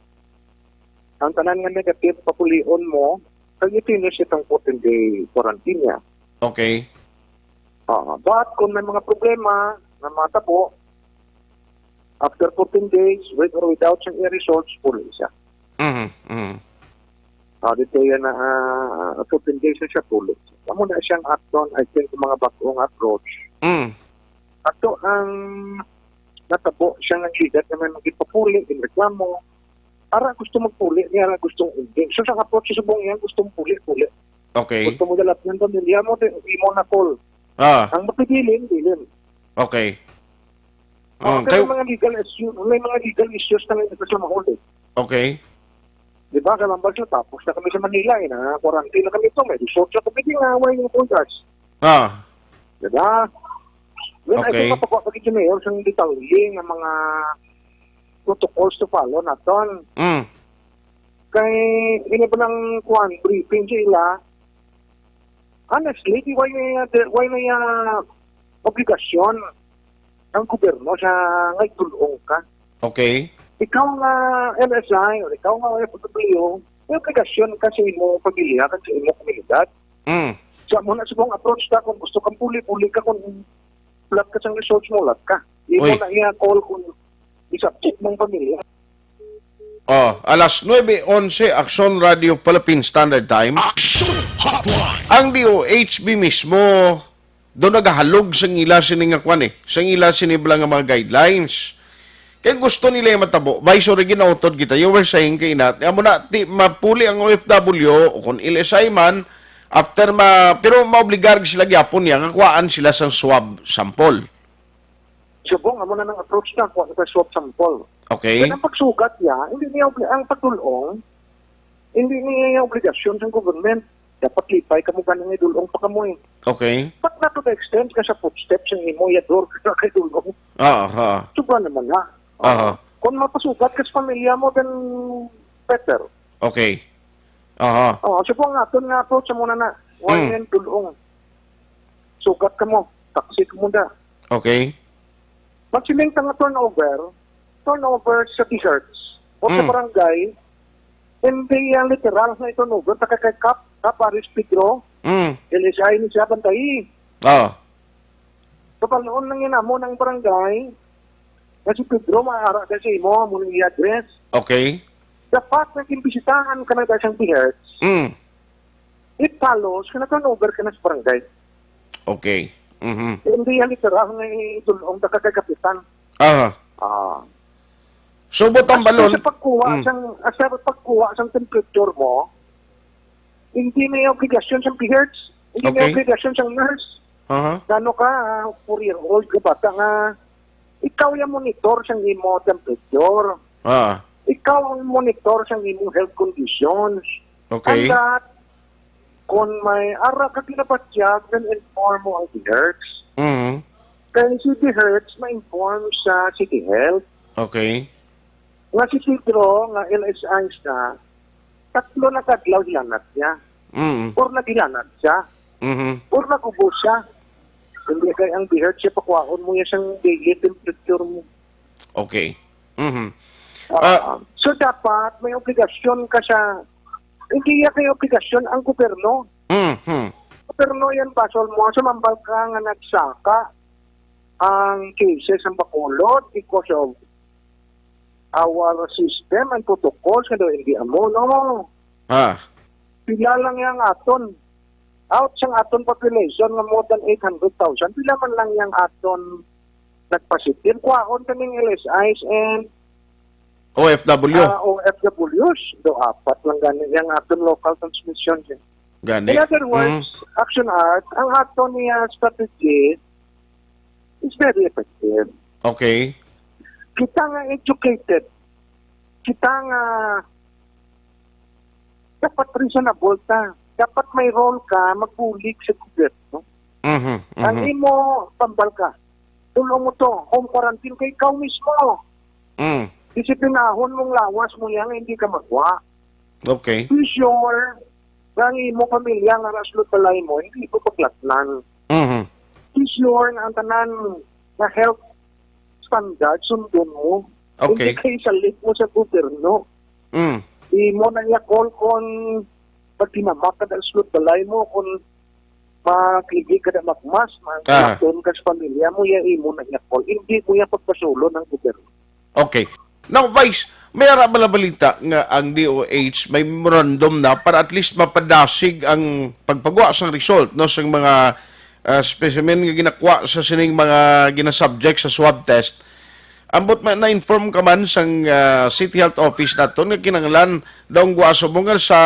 ang tanan nga negative, papulion mo, kag i-finish itong fourteen-day quarantine niya. Okay. Ah, but kung may mga problema na matabo, after fourteen days, with or without siyang results, puli siya. Mhm, mhm. Ah, dito yan na, ah, fourteen days na siya, puli. Amo na siyang aton, I think, mga bag-ong approach. Mm. Ato ang natabo siya nga ligat nga may magipapuli, in reklamo. Ara gusto magpuli, niya ara gusto hindi. So, sa approach sa subong yan, gusto mo puli, puli. Okay. Gusto mo dalat ng pamilya mo, te, imo na call. Ah. Ang mapabilin, bilin. Okay. Oh, pero kayo may mga legal issue, may mga legal issues na may nagkasama ulit. Okay. Di ba, kalambal siya, tapos na kami sa Manila, eh, na quarantine na kami ito, may resort na kami, di nga, wala yung forecast. Ah. Di ba? Well, I Okay. think mapagawa pa gid ni Mayor sang detalye nga mga protocols to follow naton. Mm. Kay, ini ba nang, kuwan, briefing sa ila? Honestly, di why may, why may, ah, obligasyon ang gobyerno sa nga itulong ka? Okay. Ikaw nga L S I o ikaw nga O F W, may obligasyon ka sa imo pamilya, ka sa imo komunidad. Mm. Sa mo na subong approach ta, kung gusto kang puli-puli ka, kung lat ka sa resource mo, lat ka. Imo Uy. na iya call kung i-subject mong pamilya. Oh, alas nuebe onse, Aksyon Radio Philippine Standard Time. Action Hotline. Ang D O H B mismo, do nagahalog sa ila sini nga kwan eh, sa ila sini bala nga mga guidelines. Kay gusto nila yung matabo. Vice, sorry, ginautod kita. You were saying kay Inat, amo na, ti, mapuli ang O F W o kung L S I man, after ma, pero maobligar sila gyapon niya, nga kuhaan sila sang swab sample. Subong, amo na nang approach na, kuha na swab sample. Okay. Kaya ang pagsugat niya, hindi niya obli-, ang pagdulong, hindi niya obligasyon sa government. Dapat lipay kamo gani nga idulong pa kamo eh. Okay. But not to the extent nga sa footsteps ang imo, yador ka na kay dulong. Ah, ah. Sobra naman na. Aha. Kung mapasugat ka sa pamilya mo, then better. Okay. Aha. Oh, subong nga, aton nga approach mo na na. Why Mm. yan dulong? Sugat ka mo, taxi ka mo na. Okay. Magsiling ka nga turnover, turnover sa BHERTs o sa Mm. barangay, hindi yan literal nga turnover, taka kay Kap, Kap Aris Pedro, Mm. L S I ni siya, bantay. Ah. Kabalon lang yan amo ng barangay, nga si Pedro, maara ka sa imo, amo ng iya address. Okay. The fact na kimbisitahan ka na sa isang BHERTs, Mm. it follows, ka na turnover ka na sa barangay. Okay. Mhm. Hindi yan literal nga itulong ka kay kapitan. Aha. Ah. So, butang As balon. Sa pagkuha Mm. sang, as sa pagkuha sang temperature mo, hindi may obligasyon sang BHERTs, hindi may Okay. obligasyon sang nurse. Aha. Gano ka, ah, four-year-old ka bata nga, ikaw yung monitor sang imo temperature. Ah. Ikaw ang monitor sang imo health conditions. Okay. And that, kung may ara ka ginabatyag, then inform mo ang BHERTs. Mhm. Kaya si BHERTs ma-inform sa City Health. Okay. Nga si Pedro, nga L S I siya, tatlo na kadlaw hilanat niya. Mm. Or naghilanat siya. Mhm. Or nag-ubo siya. Hindi kay ang BHERTs siya, pakuhaon mo niya siyang daily temperature mo. Okay. Mhm. Ah, Ah. So dapat may obligasyon ka sa, hindi niya kay obligasyon ang gobyerno. Mhm. Gobyerno yan, basol mo, sa mambal ka nga nagsaka ang cases sa Bacolod because of our system and protocols nga daw hindi amo, no? Ah. Pila lang yang aton. Out sang aton population nga more than eight hundred thousand, pila man lang yang aton nagpositive? Kuhaon kaning L S Is and O F W. Ah, O F Ws. Do apat lang gani yang aton local transmission. Gani. In other words, Mm. Action Art, ang aton niya strategy is very effective. Okay. Kita nga educated, kita nga dapat reasonable ta. Dapat may role ka, magbulig sa gobyerno. Mhm, Ang mhm. imo, tambal ka. Tulong mo to, home quarantine kay ikaw mismo. Mm. Disiplinahon mong lawas mo yan, hindi ka magwa. Okay. Be sure nga ang imo pamilya nga nasulod balay mo, hindi ko paglatnan. Mhm. Be sure nga ang tanan nga health standard, sundon mo. Okay. Hindi kay isalig mo sa gobyerno. Mm. Imo na iya call kon pagtinamak ka na sulod balay mo, kon makligi ka na magmas, Ah. maglaton ka sa pamilya mo, iya imo na iya call. Hindi mo iya pagpasulon ang gobyerno. Okay. Now, Vice, may ara bala balita nga ang D O H may memorandum na para at least mapadasig ang pagpagwa sang result, no, sang mga, ah, specimen nga ginakuha sa sining mga ginasubject sa swab test. Ambot man, na-inform ka man sang, ah, City Health Office naton nga kinahanglan daw ang guaso mo nga sa,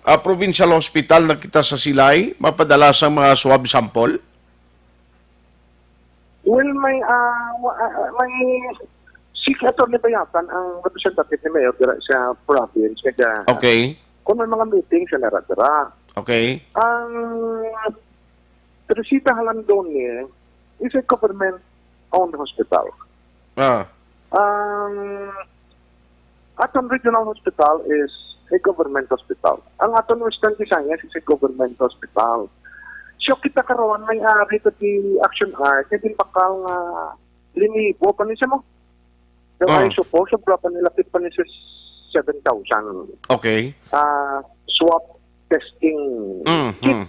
ah, provincial hospital na kita sa Silay mapadala sang mga swab sample? Well, may, ah, wa-, ah, may si Attorney Bayatan ang representative ni Mayor dira sa province. Kaya Okay. kung may mga meeting siya nara-dira. Okay. Ang Teresita Jalandoni is a government-owned hospital. Ah. Ang aton regional hospital is a government hospital. Ang aton Western Visayas is a government hospital. So, kita karon may ari to the Action Art, may ginpakal nga linibo pa ni sa mo. So, Mm. I suppose, sobra pa nila, pit pa ni sa seven thousand. Okay. Ah, swab testing Mm, kit mm.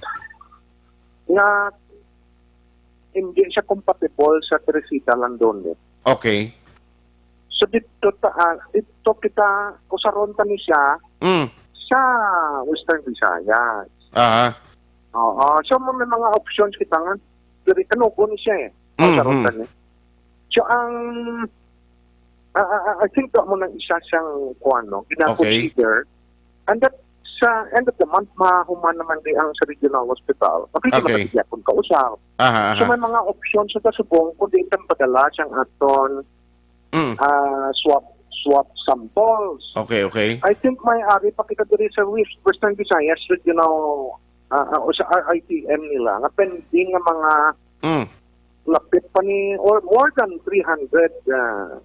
nga hindi siya compatible sa Teresita Jalandoni. Okay. So, dito ta, ah, dito kita, usaron ta ni siya Mm. sa Western Visayas. Aha. Oo. So, may mga options kita nga. Diri, kanugon siya eh. Mm, Usaron mm. ta ni. So, ang, ah, ah, ah, I think mo nang isa siyang kuwan, no? Okay. Gina-consider. And that, sa end of the month, mahuman naman di ang sa regional hospital. Mapili Okay. man na kung kausap. Aha, So, aha. may mga options sa kasubong kung di itang padala siyang aton Mm. ah, swab, swab samples. Okay, okay. I think may ari pa kita diri sa West, Western Visayas Regional, ah, ah, o sa R I T M nila, nga pending nga mga Mm. lapit pa ni, or more than three hundred, ah,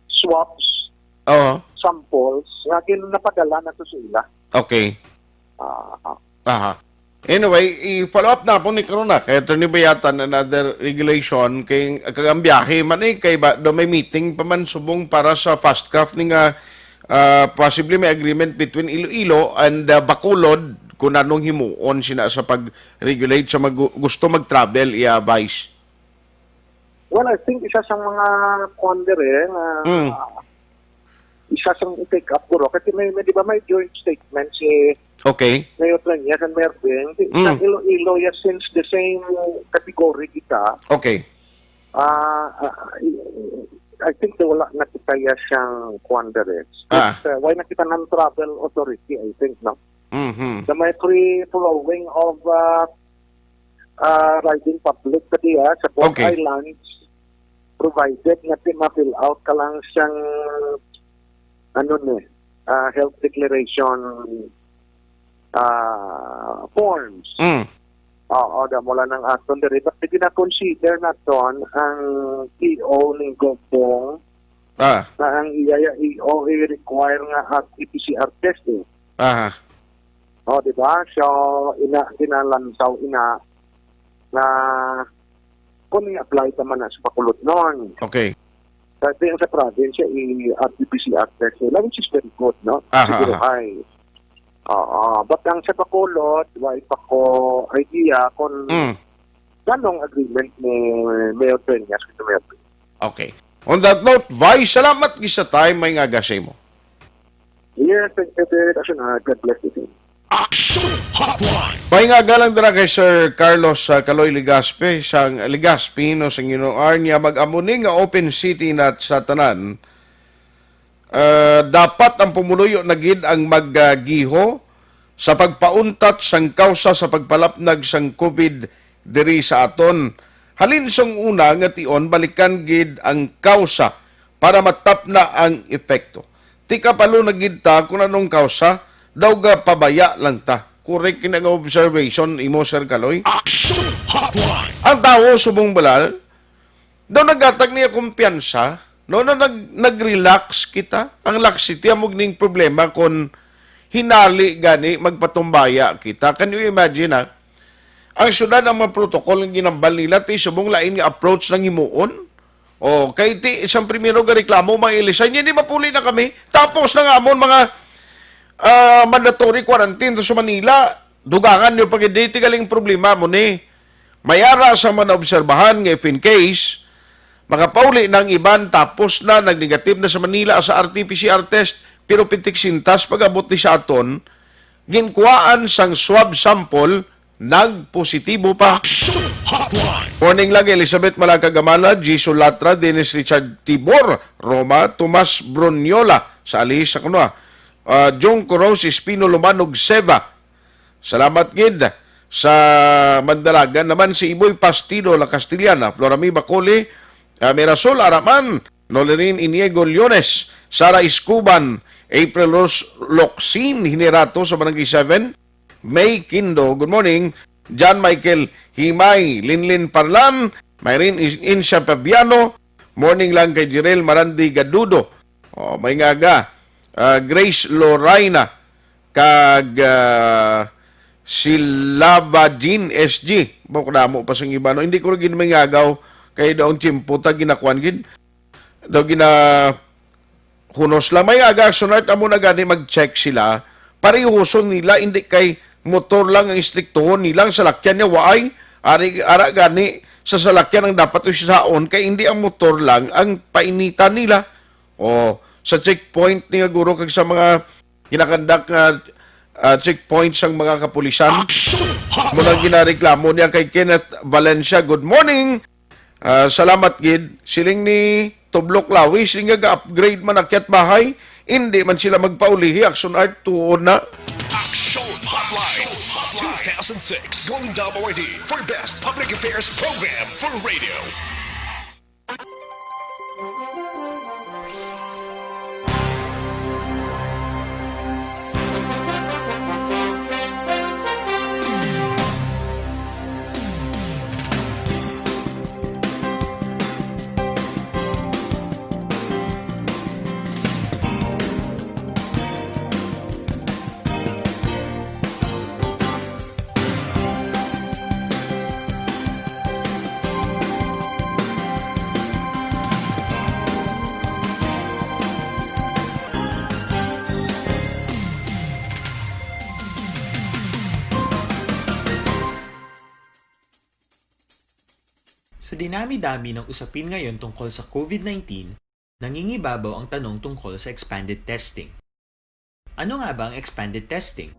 swabs, Oo. samples, nga gin-, napadala na to sa ila. Okay. Ah, ah. Aha. Anyway, i-follow up na po ni karon na kay Attorney Bayatan another regulation kay kag ang biyahe man eh, kay ba, do may meeting pa man subong para sa FASTCRAFT ni nga, ah, possibly may agreement between Iloilo and, ah, Bacolod kung anong himuon sina sa pag-regulate sa mag-, gusto mag-travel, iya, Vice. Well, I think isa sa mga kuwan diri nga Mm. isa sa i-take up, guro. Kasi may, may, di ba, may joint statement si Okay. Mayor Treñas and Mayor Beng. Di, Mm. sa Iloilo, yes, since the same category kita, Okay. ah, ah, I think na wala na kita ya siyang kuwan diri. Ah. But, uh, why na kita non-travel authority, I think, no? Mhm. Na may free flowing of, uh, uh, riding public pa diya sa both Okay. islands, provided nga ti ma-fill out ka lang siyang, ano ni, uh, health declaration, uh, forms. Mm. Oo, da mula ng aton diri. But gina-consider naton ang E O ni Gopong Ah. na ang iya ya E O i-require nga at P C R test eh. Aha. O, di ba? So, ina, ginalansaw ina na kung i-apply ta man na sa Bacolod noon. Okay. Kasi ang sa probinsya, i-R T P C R test nila, which is very good, no? Aha, Siguro aha. ay. Oo. But ang sa Bacolod, wala pa ko idea kung Mm. anong agreement ni Mayor Peñas with Mayor Peñas. Okay. On that note, Vice, salamat gid sa time, may nga aga sa imo. Yes, thank you, David. Action, ah, God bless you. Action Hotline. May nga aga lang dira kay Sir Carlos, ah, Kaloy Legaspi, sang Legaspi, no, sang Ginoo, niya mag-amo ni nga open city na sa tanan. Ah, dapat ang pumuluyo na gid ang maggiho sa pagpauntat sang kausa sa pagpalapnag sang COVID diri sa aton. Halin sang una nga tion, balikan gid ang kausa para matapna ang epekto. Ti kabalo na gid ta kung anong kausa, daw gapabaya lang ta. Correct kini nga observation imo, Sir Kaloy? Action Hotline. Ang tawo subong balal, daw naghatag niya kumpiyansa, no, na nag-, nag-relax kita. Ang laxity amo ning problema kon hinali gani magpatumbaya kita. Can you imagine, ha? Ang syudad ang mga protocol nga ginambal nila, ti subong lain nga approach nang himuon. O, kay ti isang primero ga reklamo, mga ilisan niya, di mapuli na kami. Tapos na nga amon mga, ah, mandatory quarantine to sa Manila. Dugangan niyo pa gid, ti galing problema mo ni. May ara sa mga naobserbahan nga if in case, makapauli na ang iban, tapos na, nagnegative na sa Manila sa R T P C R test, pero pitik sintas pag-abot ni sa aton, ginkuhaan sang swab sample, nagpositibo pa. Action Hotline. Morning lang, Elizabeth Malaka Gamala, Jiso Latra, Dennis Richard Tibor, Roma, Tomas Bruniola, sa Alihis sa Kunwa, ah, Jong Coros, Espino Lumanog Seva, Salamat gid sa Mandalagan naman si Iboy Pastido, La Castellana, Florami Bacoli, ah, Mirasol Araman, Nolerin Iniego Leones, Sara Iscuban, April Rose Locsin, Hinirato sa Barangay seven, May Kindo, good morning, John Michael Himay, Linlin Parlan, Myrin Is-, Insha Fabiano, morning lang kay Jirel Marandi Gadudo, oh, may nga aga, ah, Grace Lorayna, kag, ah, si Lava Jean S G. Ba, kadamo pa sang iba, no? Hindi ko rin ginamingagaw kay daw ang tiyempo ta ginakuan gid. Daw gina-, hunos lang. May aga, sunod amo na gani mag-check sila. Parehuson nila, hindi kay motor lang ang istriktuhon nila. Ang salakyan niya, waay. Ari, ara gani sa salakyan ang dapat usaon, kay hindi ang motor lang ang painitan nila. O sa checkpoint niya, guro, kag sa mga ginakandak nga, ah, checkpoint sang mga kapulisan. Action Hotline! Muna ginareklamo niya kay Kenneth Valencia. Good morning. Ah, salamat gid. Siling ni Tublok Lawi, siling nga ga-upgrade man akyat bahay, hindi man sila magpaulihi. Action Art, tuon na. Action Hotline two thousand six Golden Dome Awardee for Best Public Affairs Program for Radio. Sa dinami-dami ng usapin ngayon tungkol sa COVID nineteen, nangingibabaw ang tanong tungkol sa expanded testing. Ano nga ba ang expanded testing?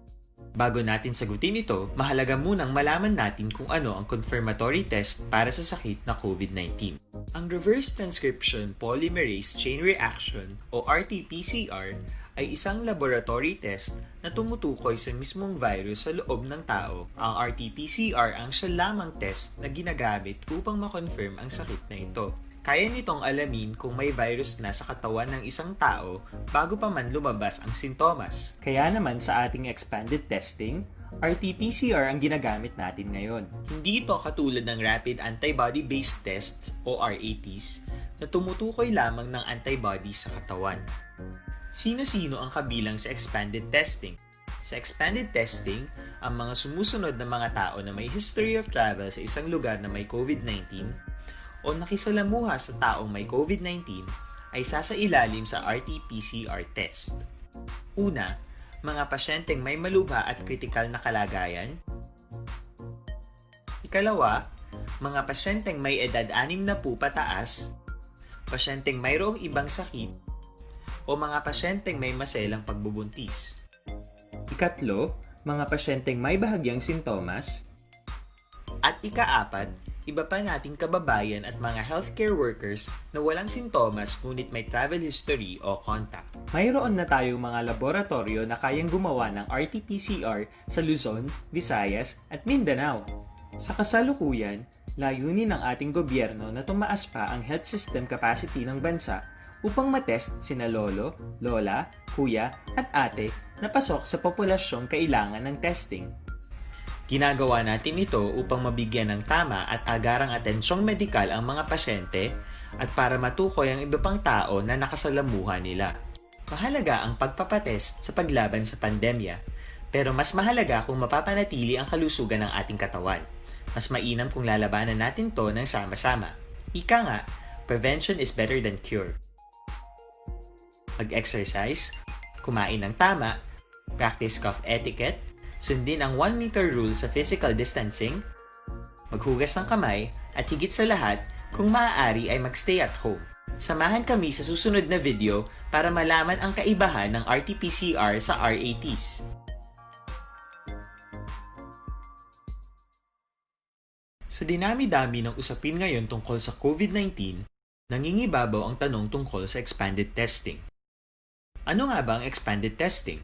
Bago natin sagutin ito, mahalaga munang malaman natin kung ano ang confirmatory test para sa sakit na COVID nineteen. Ang reverse transcription polymerase chain reaction o R T P C R ay isang laboratory test na tumutukoy sa mismong virus sa loob ng tao. Ang R T P C R ang siya lamang test na ginagamit upang ma-confirm ang sakit na ito. Kaya nitong alamin kung may virus na sa katawan ng isang tao bago pa man lumabas ang sintomas. Kaya naman sa ating expanded testing, R T P C R ang ginagamit natin ngayon. Hindi ito katulad ng rapid antibody-based tests o R A Ts na tumutukoy lamang ng antibody sa katawan. Sino-sino ang kabilang sa expanded testing? Sa expanded testing, ang mga sumusunod na mga tao na may history of travel sa isang lugar na may COVID nineteen o nakisalamuha sa taong may COVID nineteen ay sasailalim sa R T P C R test. Una, mga pasyenteng may malubha at kritikal na kalagayan. Ikalawa, mga pasyenteng may edad anim na po pataas, pasyenteng mayroong ibang sakit, o mga pasyenteng may maselang pagbubuntis. Ikatlo, mga pasyenteng may bahagyang sintomas. At ikaapat, iba pa nating kababayan at mga healthcare workers na walang sintomas ngunit may travel history o contact. Mayroon na tayong mga laboratoryo na kayang gumawa ng R T P C R sa Luzon, Visayas, at Mindanao. Sa kasalukuyan, layunin ng ating gobyerno na tumaas pa ang health system capacity ng bansa upang matest sina lolo, lola, kuya, at ate na pasok sa populasyong kailangan ng testing. Ginagawa natin ito upang mabigyan ng tama at agarang atensyong medikal ang mga pasyente at para matukoy ang iba pang tao na nakasalamuha nila. Mahalaga ang pagpapatest sa paglaban sa pandemya, pero mas mahalaga kung mapapanatili ang kalusugan ng ating katawan. Mas mainam kung lalabanan natin 'to ng sama-sama. Ika nga, prevention is better than cure. Mag-exercise, kumain ng tama, practice cough etiquette, sundin ang one meter rule sa physical distancing, maghugas ng kamay, at higit sa lahat, kung maaari ay mag-stay at home. Samahan kami sa susunod na video para malaman ang kaibahan ng R T P C R sa R A Ts. Sa dinami-dami ng usapin ngayon tungkol sa COVID nineteen, nangingibabaw ang tanong tungkol sa expanded testing. Ano nga ba ang expanded testing?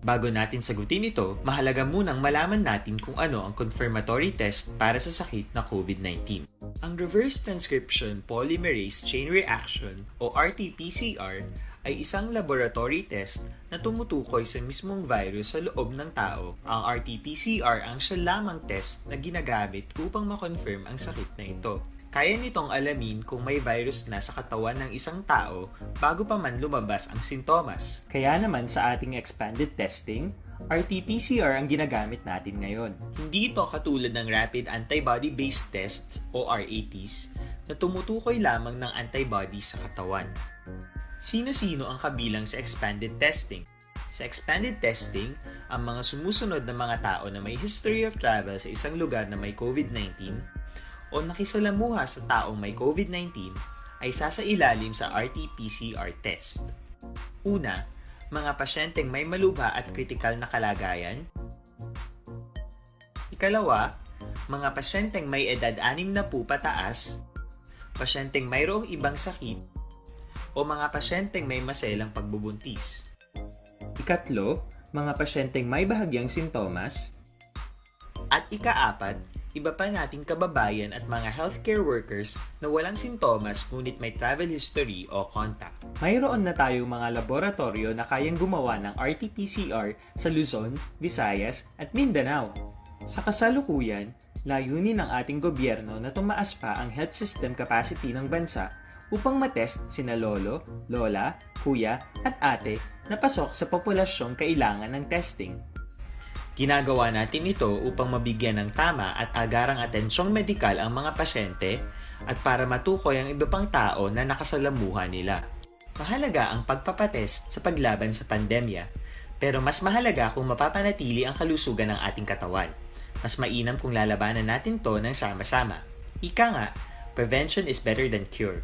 Bago natin sagutin ito, mahalaga munang malaman natin kung ano ang confirmatory test para sa sakit na COVID nineteen. Ang reverse transcription polymerase chain reaction o R T P C R ay isang laboratory test na tumutukoy sa mismong virus sa loob ng tao. Ang R T P C R ang siya lamang test na ginagamit upang ma-confirm ang sakit na ito. Kaya nitong alamin kung may virus na sa katawan ng isang tao bago pa man lumabas ang sintomas. Kaya naman sa ating expanded testing, R T P C R ang ginagamit natin ngayon. Hindi ito katulad ng rapid antibody-based tests o R A Ts na tumutukoy lamang ng antibody sa katawan. Sino-sino ang kabilang sa expanded testing? Sa expanded testing, ang mga sumusunod na mga tao na may history of travel sa isang lugar na may COVID nineteen o nakisalamuha sa taong may COVID nineteen ay sasailalim sa R T P C R test. Una, mga pasyenteng may malubha at kritikal na kalagayan. Ikalawa, mga pasyenteng may edad anim na po pataas, pasyenteng mayroong ibang sakit, o mga pasyenteng may maselang pagbubuntis. Ikatlo, mga pasyenteng may bahagyang sintomas. At ikaapat, iba pa nating kababayan at mga healthcare workers na walang sintomas ngunit may travel history o contact. Mayroon na tayong mga laboratoryo na kayang gumawa ng R T P C R sa Luzon, Visayas, at Mindanao. Sa kasalukuyan, layunin ng ating gobyerno na tumaas pa ang health system capacity ng bansa upang matest sina lolo, lola, kuya, at ate na pasok sa populasyong kailangan ng testing. Ginagawa natin ito upang mabigyan ng tama at agarang atensyong medikal ang mga pasyente at para matukoy ang iba pang tao na nakasalamuha nila. Mahalaga ang pagpapatest sa paglaban sa pandemya, pero mas mahalaga kung mapapanatili ang kalusugan ng ating katawan. Mas mainam kung lalabanan natin to ng sama-sama. Ika nga, prevention is better than cure.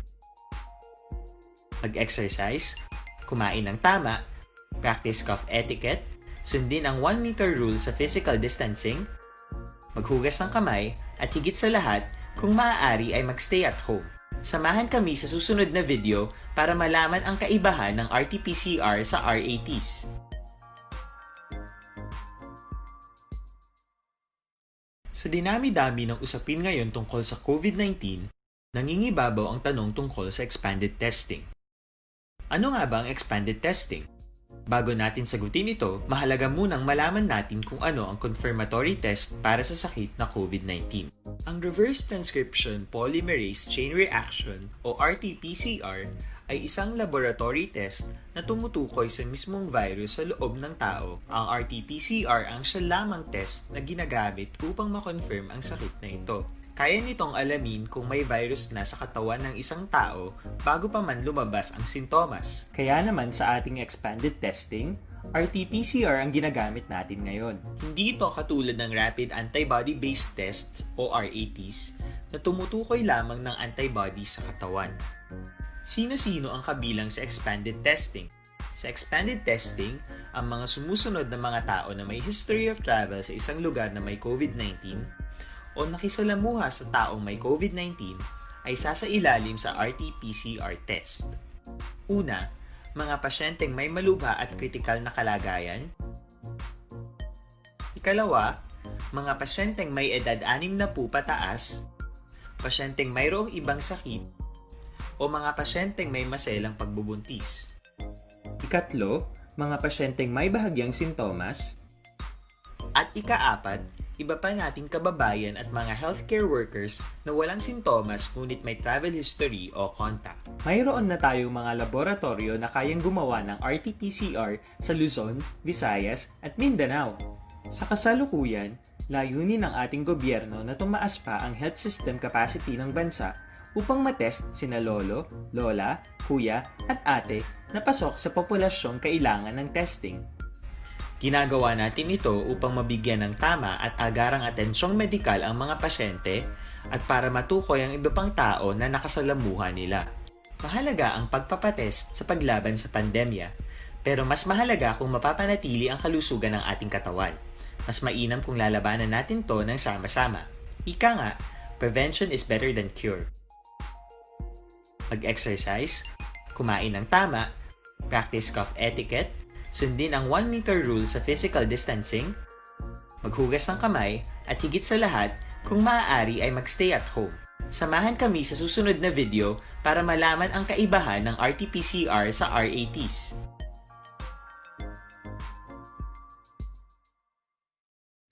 Mag-exercise, kumain ng tama, practice cough etiquette, sundin ang one meter rule sa physical distancing, maghugas ng kamay, at higit sa lahat, kung maaari ay mag-stay at home. Samahan kami sa susunod na video para malaman ang kaibahan ng R T P C R sa R A Ts. Sa dinami-dami ng usapin ngayon tungkol sa COVID nineteen, nangingibabaw ang tanong tungkol sa expanded testing. Ano nga ba ang expanded testing? Bago natin sagutin ito, mahalaga munang malaman natin kung ano ang confirmatory test para sa sakit na COVID nineteen. Ang reverse transcription polymerase chain reaction o R T P C R ay isang laboratory test na tumutukoy sa mismong virus sa loob ng tao. Ang R T P C R ang siya lamang test na ginagamit upang ma-confirm ang sakit na ito. Kaya nitong alamin kung may virus na sa katawan ng isang tao bago pa man lumabas ang sintomas. Kaya naman sa ating expanded testing, R T P C R ang ginagamit natin ngayon. Hindi ito katulad ng rapid antibody-based tests o R A Ts na tumutukoy lamang ng antibody sa katawan. Sino-sino ang kabilang sa expanded testing? Sa expanded testing, ang mga sumusunod na mga tao na may history of travel sa isang lugar na may COVID nineteen o nakisalamuha sa taong may COVID nineteen ay sasailalim sa R T P C R test. Una, mga pasyenteng may malubha at kritikal na kalagayan. Ikalawa, mga pasyenteng may edad anim na po pataas, pasyenteng mayroong ibang sakit, o mga pasyenteng may maselang pagbubuntis. Ikatlo, mga pasyenteng may bahagyang sintomas. At ikaapat, iba pa nating kababayan at mga healthcare workers na walang sintomas ngunit may travel history o contact. Mayroon na tayong mga laboratoryo na kayang gumawa ng R T P C R sa Luzon, Visayas, at Mindanao. Sa kasalukuyan, layunin ng ating gobyerno na tumaas pa ang health system capacity ng bansa upang matest sina lolo, lola, kuya, at ate na pasok sa populasyong kailangan ng testing. Ginagawa natin ito upang mabigyan ng tama at agarang atensyong medikal ang mga pasyente at para matukoy ang iba pang tao na nakasalamuha nila. Mahalaga ang pagpapatest sa paglaban sa pandemya, pero mas mahalaga kung mapapanatili ang kalusugan ng ating katawan. Mas mainam kung lalabanan natin to ng sama-sama. Ika nga, prevention is better than cure. Mag-exercise, kumain ng tama, practice cough etiquette, sundin ang one meter rule sa physical distancing, maghugas ng kamay, at higit sa lahat, kung maaari ay mag-stay at home. Samahan kami sa susunod na video para malaman ang kaibahan ng R T P C R sa R A Ts.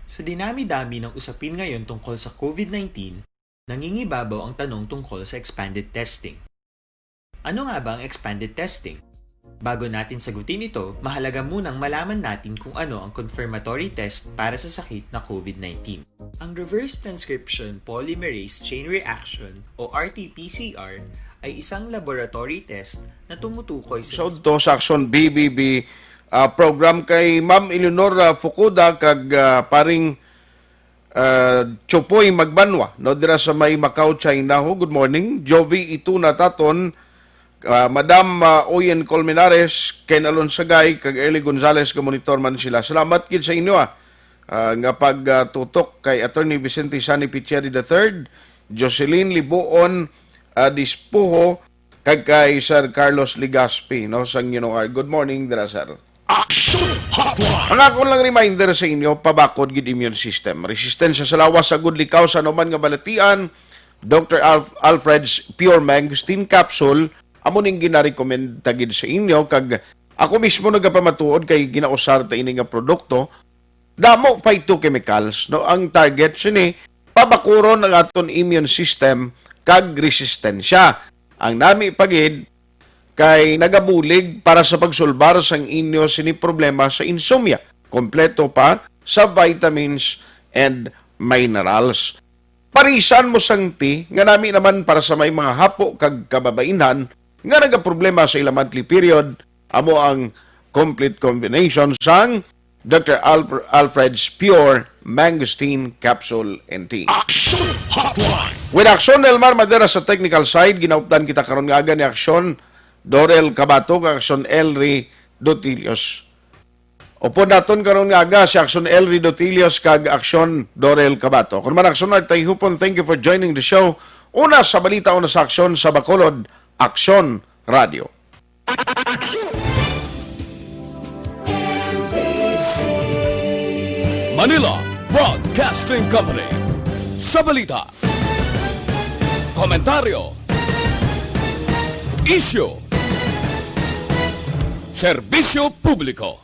Sa dinami-dami ng usapin ngayon tungkol sa COVID nineteen, nangingibabaw ang tanong tungkol sa expanded testing. Ano nga ba ang expanded testing? Bago natin sagutin ito, mahalaga munang malaman natin kung ano ang confirmatory test para sa sakit na COVID nineteen. Ang reverse transcription polymerase chain reaction o R T P C R ay isang laboratory test na tumutukoy sa Shout to sa Action B B B, ah, program kay Ma'am Eleonora Fukuda kag, ah, paring ah, Chupoy Magbanwa, no, dira sa may Macau, China, ho. Good morning. Jovi Ituna Taton, ah, Madam, ah, Oyen Colmenares, Ken Alonsagay, kag Eli Gonzalez, ga-monitor man sila. Salamat gid sa inyo, ah, ah, nga pagtutok kay Attorney Vicente Sani Picheri the third, Jocelyn Libuon, ah, Dispuho, kag kay Sir Carlos Legaspi, no, sang Ginuar. Good morning dira, sir. Action Hotline! Ang akon lang reminder sa inyo, pabakod gid immune system. Resistensya sa lawas, sagod likaw sa anuman nga balatian, Doctor Alf-, Alfred's Pure Mangosteen Capsule, amo ning ginarecommend ta gid sa inyo, kag ako mismo nagapamatuod kay ginausar ta ini nga produkto. Damo phytochemicals, no, ang target sini, pabakuron ang aton immune system kag resistensya. Ang nami pa gid kay nagabulig para sa pagsulbar sang inyo sini problema sa insomnia. Kompleto pa sa vitamins and minerals. Parisan mo sang tea nga nami naman para sa may mga hapo kag kababainhan nga nagaproblema sa ila monthly period, amo ang complete combination sang Doctor Alp-, Alfred's Pure Mangosteen Capsule and Tea. Action Hotline! With Action Elmar Madera sa technical side, ginaupdan kita karon nga aga ni Action Dorel Cabato kag Action Elry Dotilios. Upod naton karon nga aga si Action Elry Dotilios kag Action Dorel Cabato. Ako naman, Action Art Tayhupon, thank you for joining the show. Una sa balita, una sa aksyon sa Bacolod, Action Radio. Manila Broadcasting Company. Sa balita, komentaryo, isyu, serbisyo publiko.